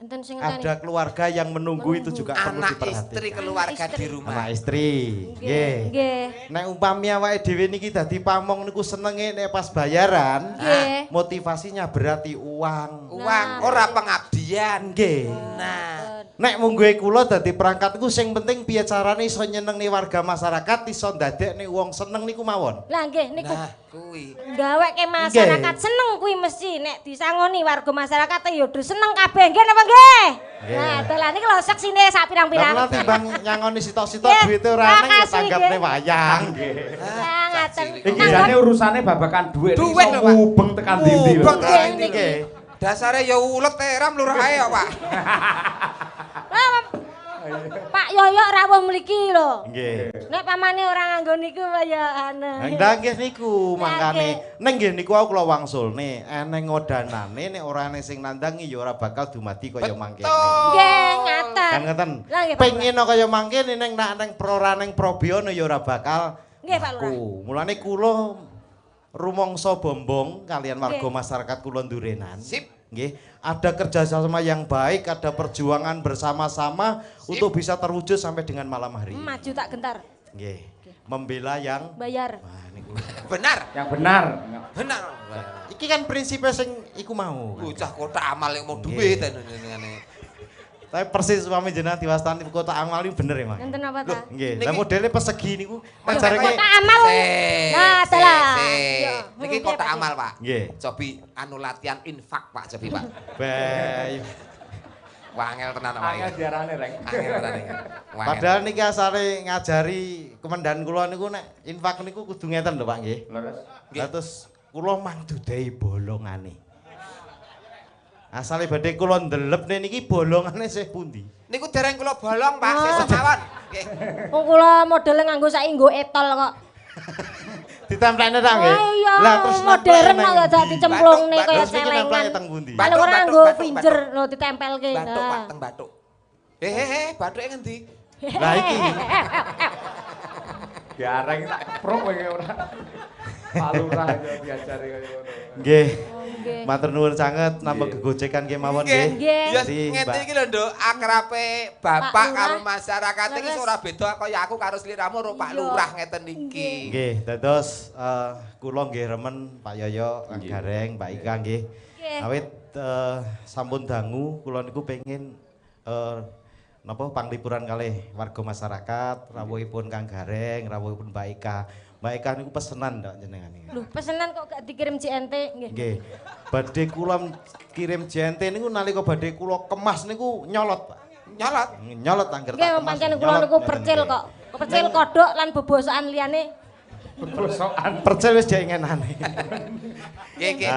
Enten sing ngenteni. Ada keluarga yang menunggu, itu juga perlu diperhatikan. Anak istri keluarga di rumah. Anak istri. Nggih. Nggih. Nek umpami awake dhewe niki dadi pamong niku senenge nek pas bayaran, motivasinya berarti uang. Uang, ora pengabdian. Nggih. Nah, nek mungguhe kula dadi perangkat niku sing penting piye carane iso nyenengne warga masyarakat, iso ndadekne wong seneng niku mawon. Lah nggih niku. Nah, kuwi. Gaweke masyarakat seneng kuwi mesti nek disangoni warga masyarakat ya do seneng kabeh nggih napa nggih? Nah, dalan niki lho seksine sak pirang-pirang. Lah timbang nyangoni sitok-sitok duwite ora eneng ya tanggapne wayang. Nggih. Lah ngaten. Iki jane urusane babakan dhuwit iso mubeng tekan ndi-ndi lho. Nggih. Dasare ya ulet teram lurahe kok, Pak. Pak Yoyo rawuh mriki lho. Nggih. Nek pamane ora nganggo niku ya aneh. Lah nggih niku mangkane. Ning nggih niku aku kula wangsulne, eneng ngodanane nek ora eneng sing nandangi ya ora bakal dumadi kaya mangkene. Nggih, ngaten. Kan ngeten. Pengin kaya mangkene ning nek neng prora neng probiono ya ora bakal. Nggih, Pak Lurah. Mulane kula rumangsa bombong kalian warga masyarakat kula Durenan. Sip. Nggih, ada kerjasama yang baik, ada perjuangan bersama-sama untuk bisa terwujud sampai dengan malam hari. Maju tak gentar. Nggih. Membela yang bayar. Wah, niku. Benar. Yang benar. Benar. Iki kan prinsipnya sing iku mau. Bocah kotak amal yang mau duit ngene. Tapi persis suami jenengan diwastani kotak amal iku bener ya, Mas. Enten apa ta? Nggih. Lah modele persegi niku acarane kotak amal. Nah, dalah. Niki kotak amal, Pak. Nggih. Cobi anu latihan infak, Pak, cobi, Pak. Bae. Wangel tenan Pak. Angel diarane, Reng. Angel tenan iki. Padahal niki asale ngajari kemendan kula niku nek infak niku kudu ngeten lho, Pak nggih. Leres. Lah terus kula mangdudahi bolongane. Asale badhe kula ndelepne niki bolongane sih pundi? Niku dereng kula bolong, Pak, sesuk mawon. Nggih. Wong kula modele nganggo saiki nggo etol kok. Ditemplekne ta nggih? Lah terus modern kok gak dicemplungne kaya celengan. Paling ora nggo finger lho ditempelke. Bathuk Pak, teng bathuk. Bathuke ngendi? Lah iki. Diareng tak keprok kowe ora. Pak Lurah yo diajari kaya ngono. Nggih. Matur nuwun sanget nambah gegojekan kemawon nggih. Ya ngene iki lho Nduk, akrabe bapak karo masyarakat iki ora beda kaya aku karo sliramu karo Pak Lurah ngeten iki. Nggih, dados kula nggih remen Pak Yoyo, Kang Gareng, Mbak Ika nggih. Awit sampun dangu kula niku pengin napa panglipuran kalih warga masyarakat, rawuhipun Kang Gareng, rawuhipun Mbak Ika. Mbak Ika niku pesenan ndak jenengan iki. Lho, pesenan kok gak dikirim JNT nggih. Nggih. Badhe kula kirim JNT niku nalika badhe kula kemas niku nyolot, Pak. Nyolot? Nyolot angger tak kemas. Nggih, pancen kula niku percil kok. Percil kodhok lan bebosokan liyane. Bebosokan. Percil wis jenenane. Nggih, nggih.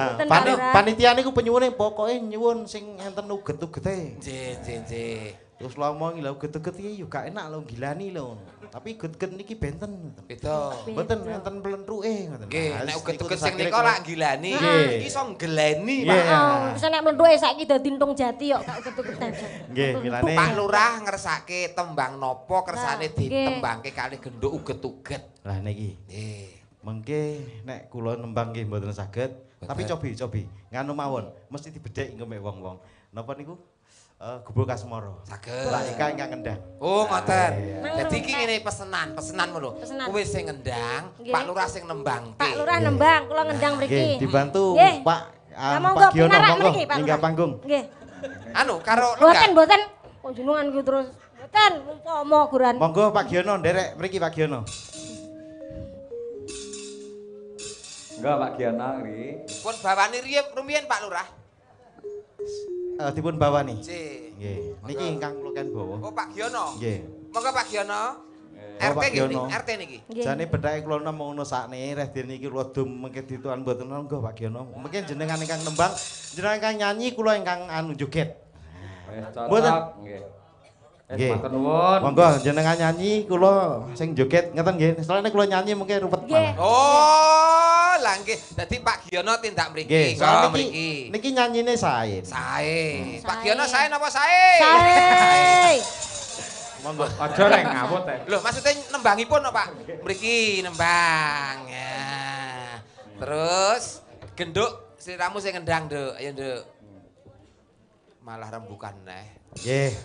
Panitia niku penyuwune pokoke nyuwun sing enten uget-ugete. Nggih, nggih, nggih. Terus lha omong lha uget-uget iki yo gak enak lho gilani lho. Tapi uget-uget niki benten ngoten. Beda. Mboten enten plenthuke ngoten. Nggih, nek uget-uget sing nika lak gilani. Iki iso nggeleni, Pak. Heeh, bisa nek plenthuke saiki dadi entung jati kok gak uget-ugetan. Nggih, milane. Pak Lurah ngersake tembang napa kersane ditembangke kalih genduk uget-uget. Lah niki. Nggih. Mengke nek kula nembang nggih mboten saged, tapi cobi-cobi nganu mawon, mesti dibedhek engko mek wong-wong. Napa niku? Gubuk Kasmara. Saged. Mbak Ika ingkang ngendang. Oh, ngoten. Dadi iki ngene pesenan, pesenan lho. Kowe sing ngendang, Pak Lurah sing nembangke. Pak Lurah nembang, kula ngendang mriki. Nggih, dibantu Pak Pak Giono monggo minggah panggung. Nggih. Anu karo lenggah. Mboten, mboten. Kok jenengan iki terus mboten umpama guran. Monggo Pak Giono nderek mriki Pak Giono. Enggak Pak Giono nggih. Pun bawani rumiyin Pak Lurah. Dipun bawani. Nggih. Niki ingkang kula ken bawa. Oh Pak Giono. Nggih. Monggo Pak Giono. RT nggih, RT niki. Jane bethake kula namung ngono sakne, reh dene iki kula dum mengke dituan mboten monggo Pak Giono. Mengke jenengan ingkang nembang, jenengan ingkang nyanyi, kula ingkang anu joget. Wis cocok nggih. Wis matur nuwun. Monggo jenengan nyanyi, kula sing joget ngeten nggih. Soalnya kula nyanyi mengke rupet malah. Oh, lah nggih. Dadi Pak Giono tindak mriki. Nggih, mriki. Niki nyanyine sae. Sae. Pak Giono sae napa sae? Sae. Monggo. Aja rek ngawut e. Lho, maksudnya nembangipun no, Pak? Mriki nembang. Ya. Terus genduk sliramu sing ngendang, Nduk. Ayo, Nduk. Malah rembukan neh. Nggih.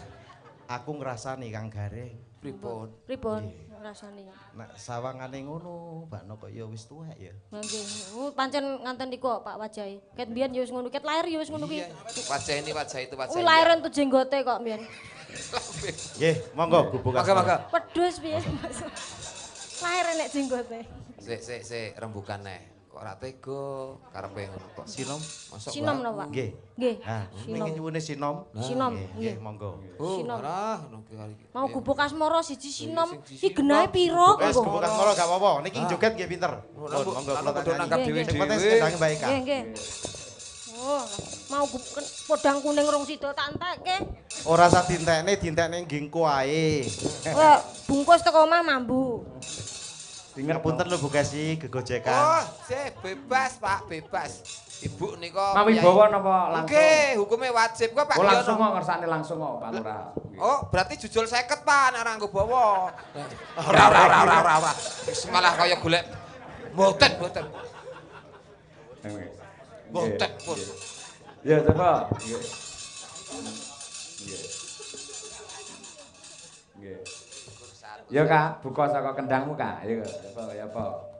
Aku ngrasani Kang Gareng. Pripun? Pripun ngrasani? Nek sawangane ngono, bakno kok ya wis tuwek ya. Nggih. Pancen nganten niku Pak wajahe. Ket mbiyen ya wis ngono, ket lahir ya wis ngono kuwi. Wajah ini, wajah itu, wajah. Kuwi lahiran tuh jenggote kok mbiyen. Nggih, monggo gubuk. Monggo, monggo. Wedhus piye? Lahir enek jenggote. Sik, sik, sik, rembukan neh. Kok ora tega karepe ngono kok. Sinom. Sinom napa, Pak? Nggih. Nggih. Ha, niki nyuwune sinom. Sinom. Nggih, monggo. Sinom. Mau gubuk Asmara siji sinom. Iki genahe pira kok? Wis gubuk Asmara gak apa-apa. Niki joget nggih pinter. Monggo kula tak nanggap dhewe-dhewe. Sing penting ngendangi Mbak Ika. Nggih, nggih. Oh, mau podang kuning rong sida tak entekke. Ora usah dintekne, dintekne nggih engko ae. Wah, bungkus teko omah mambu. Ngapunten lho Bu Kesi, gegojekan. Oh, sih bebas Pak, bebas. Ibu nika mawi bawa napa langsung? Nggih, hukume wajib kok Pak. Oh, langsung kok ngersane langsung kok Pak Lurah. Oh, berarti jujul 50 Pak nek ora nggo bawa. Ora ora ora ora ora. Wis malah kaya golek mboten mboten. Mboten pun. Ya coba. Nggih. Nggih. Nggih. Ya Kak, buka saka kendangmu Kak. Ayo, apa ya apa.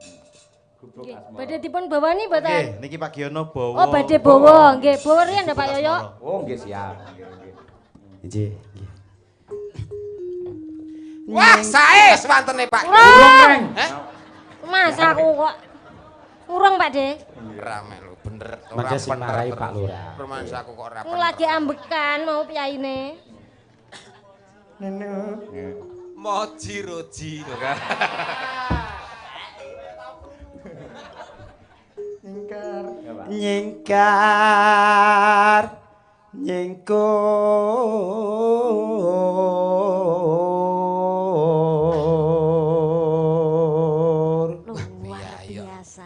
Gubuk Asmara. Badhe dipun bawani mboten? Nggih, niki Pak Giono bawa. Oh, badhe bawa. Nggih, bawa riyen Pak Yoyo. Oh, nggih siap. Nggih, nggih. Nggih, nggih. Wah, sae swantene Pak. Urung. Heh? Mas aku kok urung Pak De. Rame lho, bener. Mangke sing marahi Pak Lurah. Romansa aku kok ora. Lagi ambekan mau piyaine. Nenek. Moji roji lho kan. Nyingkar. Nyingkar. Nyingkur. Luar biasa.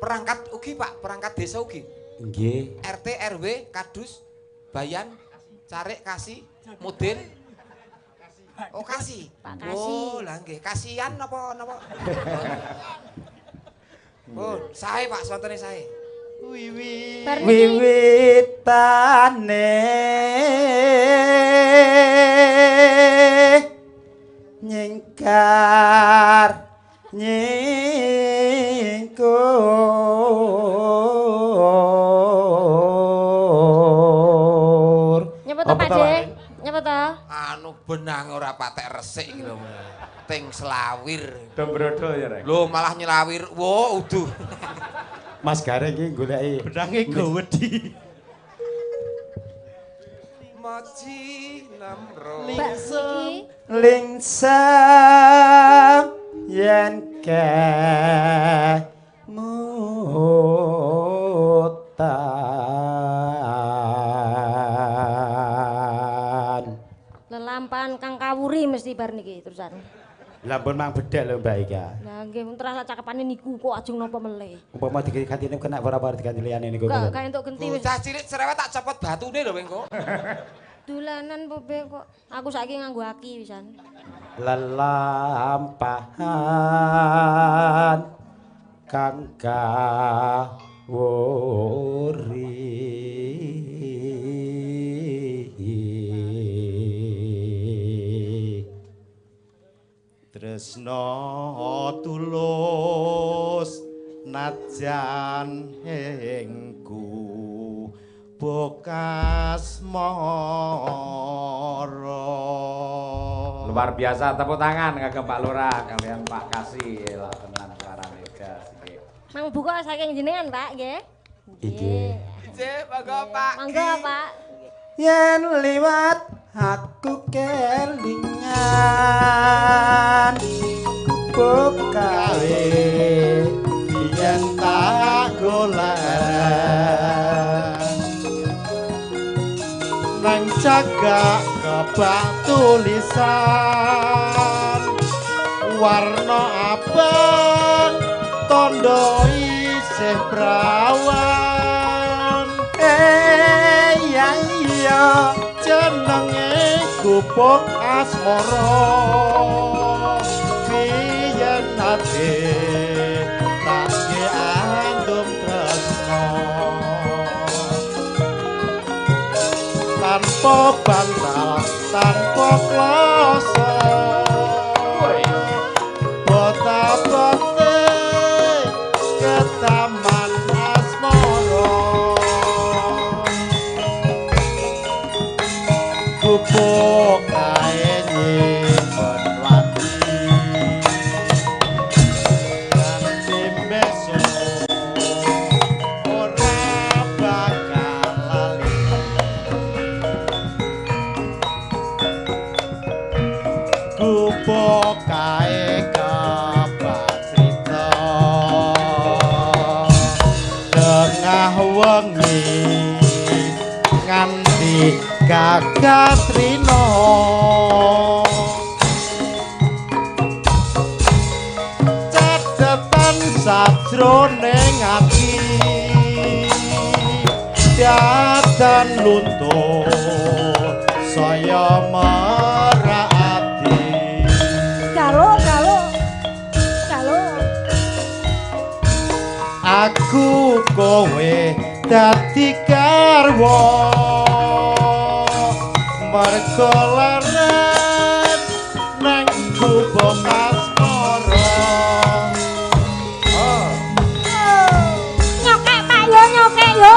Perangkat ugi Pak, perangkat desa ugi. Nggih. RT, RW, Kadus, Bayan, Carik, Kasi, Mudin. Oh, Kasi. Pak Kasi. Oh, lah nggih. Kasihan napa napa? Oh, sae Pak, sontene sae. Wiwi. Bar niki Wiwitane nyingkar nyingkur. Nyapa to Pak De? Nyapa to? Anu benang ora patek resik iki lho. Ting selawir. Dombrodo ya, Rek. Lho malah nyelawir. Wo, uduh. Mas Gareng iki goleki Benange gowedi. Maji namro. Mbak niki lingsem yen kemutan. Lelampahan kang kawuri mesti bar niki terusan. Lah pun mang bedhek lho Mbak Ika. Lah nggih wong terah cakepane niku kok ajeng napa melih. Umpama digantine kena ora ora diganti liyane niku. Gak gak entuk genti wis. Bocah cilik cerewet tak copot batune lho engko. Dolanan po be kok. Aku saiki nganggo aki pisan. Lelampahan kang kawuri. Tresno tulus najan hengku bokas moro. Luar biasa, tepuk tangan kagem Pak Lurah kalian Pak Kasih lah tenan suarane gas nggih. Mang buka saking jenengan, Pak, nggih. Nggih. Nggih, monggo Pak. Monggo, Pak. Yen liwat aku kelingan gubuk kawe yen tak golek nang cagak kebak tulisan warna abang tondo isih prawan. Ya iya jenenge gubuk asmara biyen nate tak andum tresno tanpa bantal tanpa kloso bota-bote ke taman asmara gubuk kae nyimpen wati nganti besok ora bakal lali. Gubuk kae kebak crita tengah wengi nganti gagatrina catetan sajroning ati dadan luntur saya merak ati. Galo, galo. Galo. Aku kowe dadi garwa mergo leren nang gubuk asmara. Nyokek Pak yo, nyokek yo.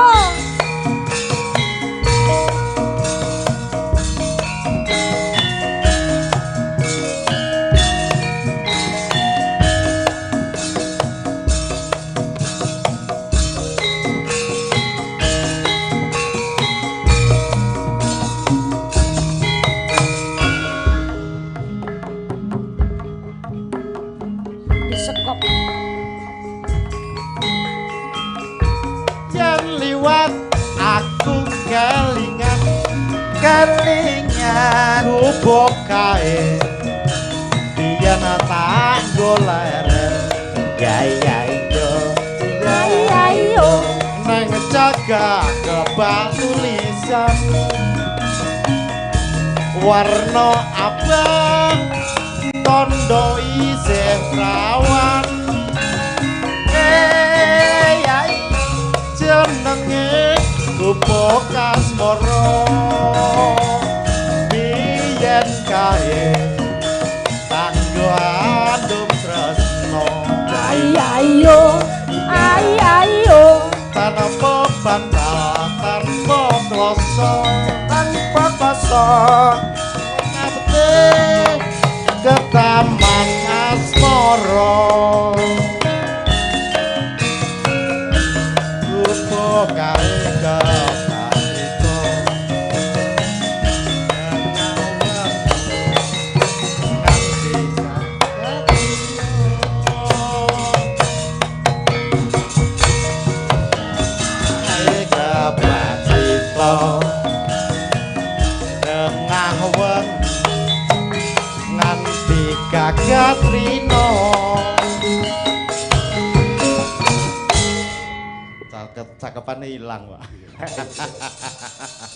Disekop. Yen liwat aku kelingan kelingan gubuk kae biyen tak goleren ya ya yo ya. Gak kebak tulisan warna abang tondo isih prawan. Yai jenenge Gupuk Asmara biyen kae tanggo andum tresno. Ayo ayo tanpa bantal tanpa kloso tanpa kloso ngabdi ke Taman Asmara. Gupuk kae kepacito tengah wengi nganti gagat rino. Cakepane ilang, Pak.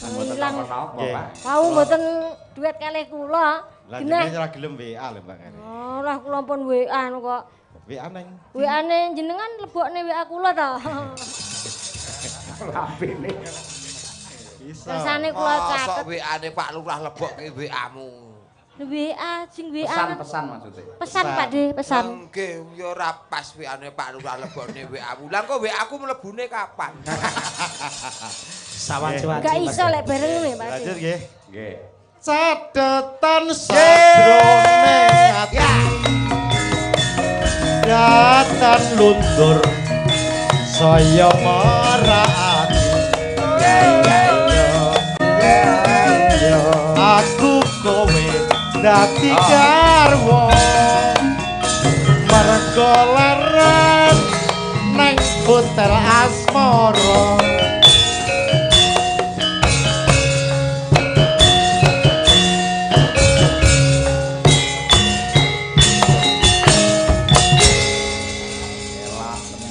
Ilang. Wau mboten duet kalih kula. Lah jenengan ora gelem WA lho, Mbak. Oh, lah kula pun WA kok. WA neng. WA-ne jenengan lebokne WA kula ta. Lambene. Bisa. Kersane kula catet. Mosok WA-ne Pak Lurah lebokke WA-mu. WA sing WA pesan-pesan maksudnya. Pesan Pak De, pesan. Nggih, ya ora pas WA-ne Pak Lurah lebokne WA-mu. Lah kok WA-ku mlebune kapan? Sawanci-wanci. Gak iso lek bareng ngene Pak De. Lanjut nggih. Nggih. Catetan sajrone ati. Datan luntur saya marani. Aku kowe dadi garwa mergo leren nang hotel Asmara.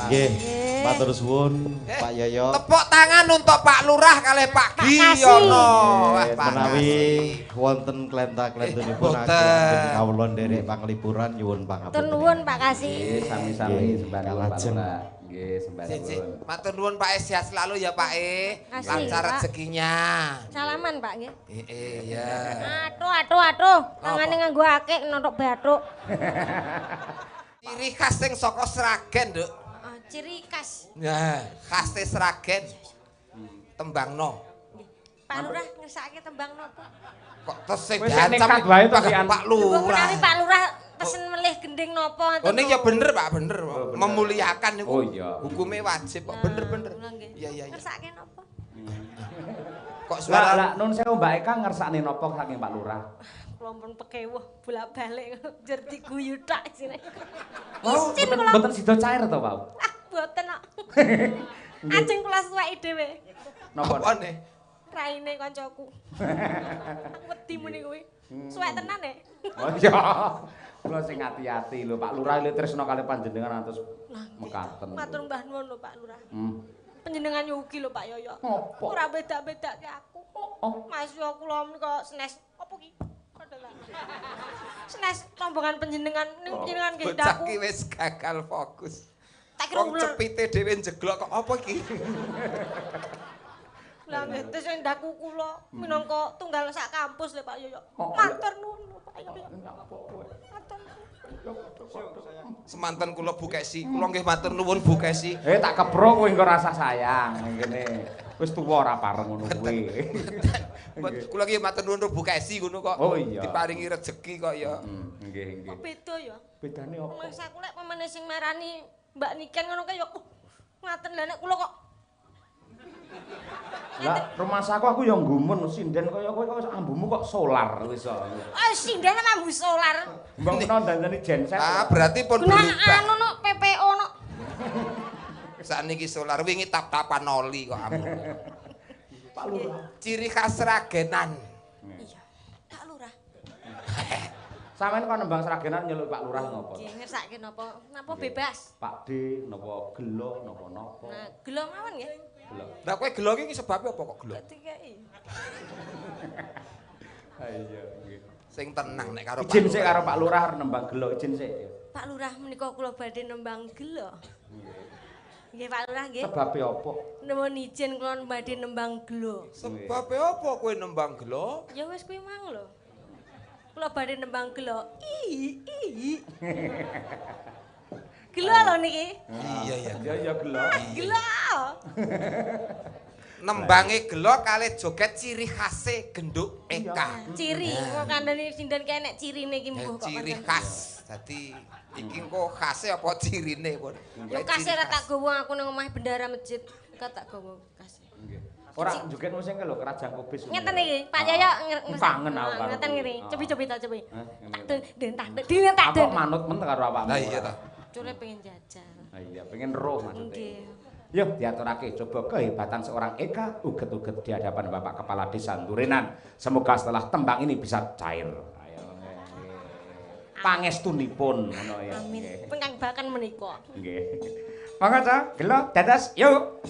Nggih, matur suwun Pak Yoyo. Tepuk tangan untuk Pak Lurah kalih Pak Giyono. Wah, Pak menawi wonten klenta-klentunipun ageng kawula nderek panglipuran nyuwun pangapunten. Matur nuwun Pak Kasih. Nggih, sami-sami sembah nuwun Pak Lurah. Nggih, sembah nuwun. Matur nuwun Pak E, sehat selalu ya Pak E. Lancar rezekinya. Salaman Pak nggih. Heeh, ya. Aduh aduh aduh, tangane nganggo akik notok bathuk. Ciri khas sing saka Sragen, Nduk. Ciri khas. Nah, khase Sragen. Tembangno. Pak Lurah ngersakake tembang napa? Kok tesih diancam Pak Lurah. Menawi Pak Lurah pesen melih gending napa ngoten. Oh niki ya bener Pak, bener. Memuliakan niku. Oh iya. Hukume wajib kok, bener-bener. Iya iya iya. Ngersakake napa? Kok suara lah nun sewu Mbak Eka ngersakne napa saking Pak Lurah? Kula pun pekewuh bolak-balik jer diguyu tok isine. Isin kula. Mboten sida cair to, Pak? Ah, mboten kok. Ajeng kula suweki dhewe. Napa ne? Raine kancaku. Aku wedi muni kuwi. Suwek tenan e. Oh iya. Kula sing ati-ati lho Pak Lurah lho tresna kalih panjenengan antos mekaten. Matur mbah nuwun lho Pak Lurah. Panjenengan ugi lho Pak Yoyo. Ora beda-bedake aku. Oh. Mas yo kula menika senes apa ki? Senes rombongan panjenengan ning panjenengan nggih ndaku. Bocah ki wis gagal fokus. Tak kira wong cepite dhewe njeglok kok apa iki? Lah nggih sing ndaku kula minangka tunggal sak kampus lho Pak Yoyo. Matur nuwun lho Pak Yoyo. Matur. Semanten kula Bu Kesi, kula nggih matur nuwun Bu Kesi. Tak kebrok kowe engko rasa sayang ngene. Wis tuwa ora pareng ngono kuwi. Kula nggih matur nuwun Bu Kesi ngono kok. Oh, iya. Diparingi rejeki kok ya. Nggih, nggih. Kok beda ya? Bedane apa? Mas aku lek pemene sing marani Mbak Niken ngono kae ya ngaten lha nek kula kok. Lah rumangsaku aku ya nggumun sinden kaya kowe kok ambumu kok solar wis kok. Ah sinden ambu solar. Mbok menawa dandani genset. Ah berarti pun berubah. Nah anu no PPO no. Sakniki solar wingi tap-tapan oli kok ambu. Pak Lurah. Ciri khas Sragenan. Iya. Pak Lurah. Sampeyan kok nembang Sragenan nyeluk Pak Lurah ngopo? Nggih ngersake napa? Napa bebas? Pak D napa gelo napa napa? Nah, gelo mawon nggih. Gelo. Lah kowe gelo iki sebabe apa kok gelo? Gak dikei. Ha iya nggih. Sing tenang nek karo Izin sik karo Pak Lurah arep nembang gelo, izin sik. Pak Lurah menika kula badhe nembang gelo. Nggih Pak Lurah nggih. Sebabe apa? Nuwun izin kula badhe nembang gelo. Sebabe apa kowe nembang gelo? Ya wis kuwi mang lho. Kula badhe nembang gelo. I i. Gelo lho niki. Iya iya. Ya ya gelo. Gelo. Nembange gelo kalih joget ciri khase genduk Eka. Ciri, kok kandhane sinden kae nek cirine iki mbuh kok. Ciri khas. Dadi iki engko khase apa cirine pun. Yo khase ora tak gowo aku nang omah bendara masjid, kok tak gowo khase. Nggih. Ora joget sing lho Kerajaan Kobis. Ngeten iki, Pak Yoyo kangen aku karo. Ngeten ngene, cobi-cobi ta cobi. Tak den tak den tak den. Aku manut men karo awakmu. Lah iya ta. Cure pengen jajal. Ha iya, pengen roh maksudnya. Nggih. Yuk diaturake coba kehebatan seorang Eka uget-uget di hadapan Bapak Kepala Desa Durenan. Semoga setelah tembang ini bisa cair. Ayo. Pangestunipun ngono ya. Amin. Pengkang bakan menika. Nggih. Monggo ta, gelo dados yuk.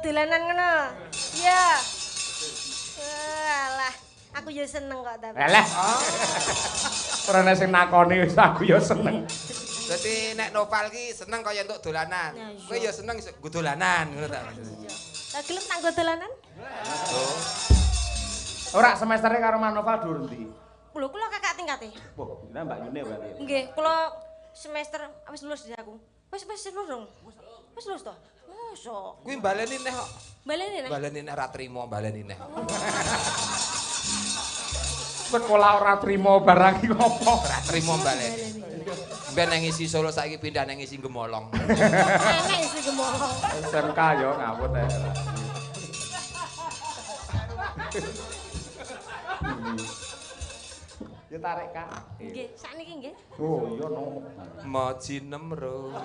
Dolanan ngono. Iya. Alah, aku ya seneng kok tapi. Alah. Ora ana sing nakoni wis aku ya seneng. Dadi nek Noval ki seneng kaya entuk dolanan. Kowe ya seneng nggo dolanan ngono ta. Lah gelem tak nggo dolanan? Oh. Ora semestere karo Manoval dhuwur ndi? Lho kula kakak tingkate. Wah, nah Mbak Yune berarti. Nggih, kula semester wis lulus aku. Wis wis lulus dong. Wis lulus to? Mosok. Kuwi baleni neh kok. Baleni neh. Baleni neh ora trimo, baleni neh. Sekolah ora trimo barang iki apa? Ora trimo baleni. Ben nang isi Solo saiki pindah nang isi Gemolong. Enek isi Gemolong. SMK yo ngawut ae. Ya tarik Kak. Nggih, sakniki nggih. Oh iya no. Maji nemro.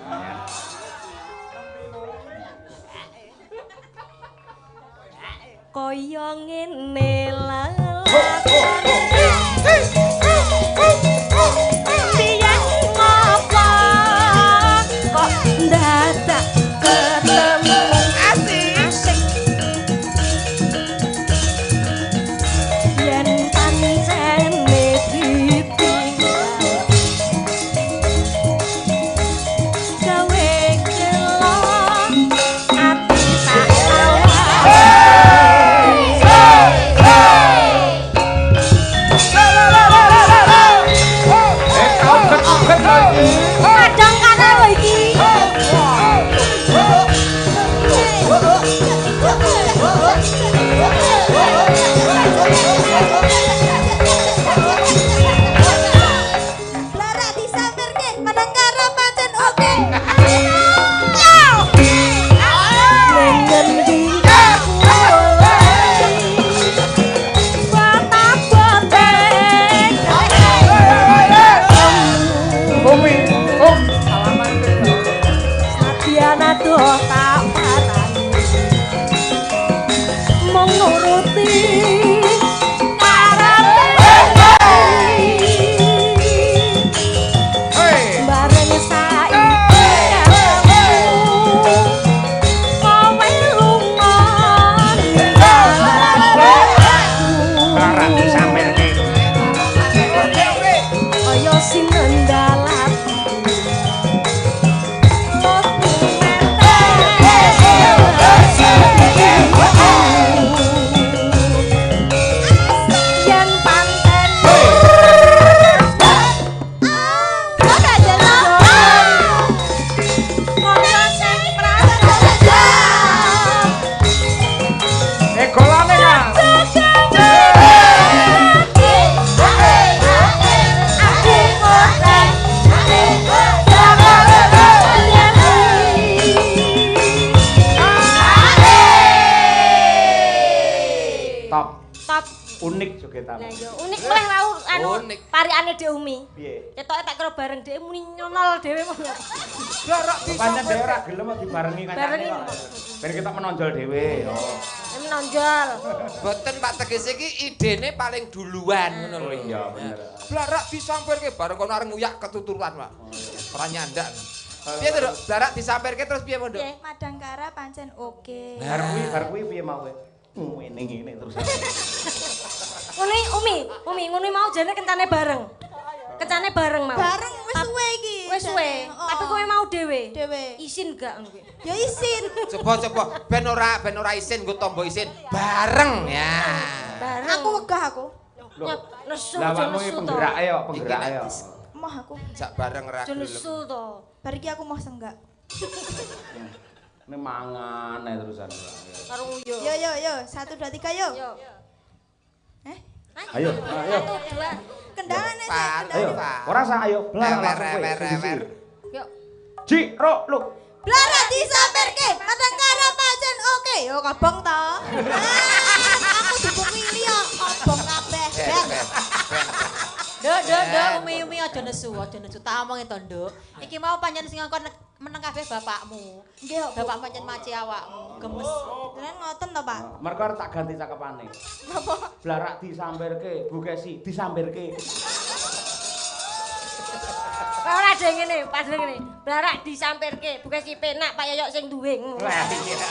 Kaya ngene lelakon biyen ngopo kok dadak ketemu asik yen pancene ditinggal Unik jogetan. Lah iya, unik mulih wau anu parikane Dek Umi. Piye? Ketoke tak kira bareng Dek muni nyonol dhewe mong. Blarak Pancen dhewe ora gelem kok dibarengi kancane kok. Ben kita menonjol dhewe. Oh. Menonjol. Boten Pak tegese iki idene paling duluan ngono lho. Oh iya bener. Blarak disampirke bareng kono arep nguyak ketuturan, Pak. Ora nyandak. Piye to, Nduk? Blarak disampirke terus piye, Nduk? Madangkara pancen oke. Bar kuwi piye mau kowe? Ngene ngene terus. Ngene Umi, ngono mau jane kencane bareng. Kencane bareng mau. Bareng wis suwe iki. Wis suwe, tapi kowe mau dhewe. Dhewe. Isin gak ngono kuwi? Ya isin. Coba ben ora isin nggo tombo isin bareng ya. Bareng. Aku wegah aku. Nesu. Lah awakmu iki penggerake yo, penggerake yo. Moh aku. Jak bareng ra gelem. Nesu to. Bar iki aku moh senggak. Ini mangan ae terusan. Karo yo. Yo yo yo, 1 2 3 yo. Yo. Ayo, ayo. 1 2. Kendangane sik, ayo. Ora sah ayo, blar langsung kowe. Yo. Ji, ro, lu. Blarak disampirke, Madangkara pancen oke. Yo kobong to. Aku dibukti liya kobong kabeh. Nduk, nduk, nduk, Umi aja nesu, aja nesu. Tak omongi to, Nduk. Iki mau pancen sing ngongkon meneng kabeh bapakmu. Nggih, Bu. Bapak pancen maci awakmu, gemes. Jenengan ngoten to, Pak? Mergo tak ganti cakepane. Napa? Blarak disampirke, Bu Kesi disampirke. Ora ada ngene, padha ngene. Blarak disampirke, Bu Kesi penak Pak Yoyok sing duwe. Lah iya.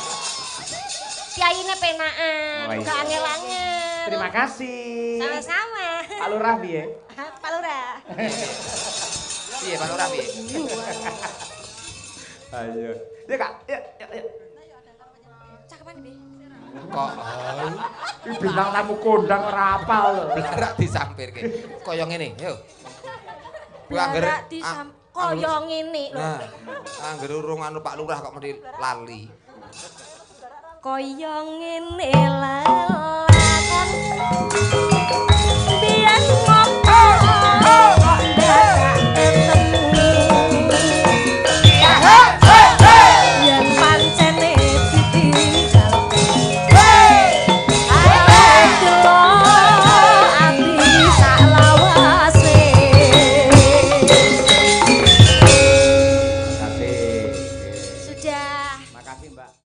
Kiyaine penakan, gak angel-angel. Terima kasih. Sama-sama. Pak Lurah piye? Pak Lurah. Piye Pak Lurah piye? Ayo. Ya Kak, ya ya. Cakepan piye? Kok iki bintang tamu kondang ora apal lho. Blarak disampirke. Kaya ngene, yo. Kuwi anggere kaya ngene lho. Nah, anggere urung anu Pak Lurah kok mesti lali. Kaya ngene lelakon.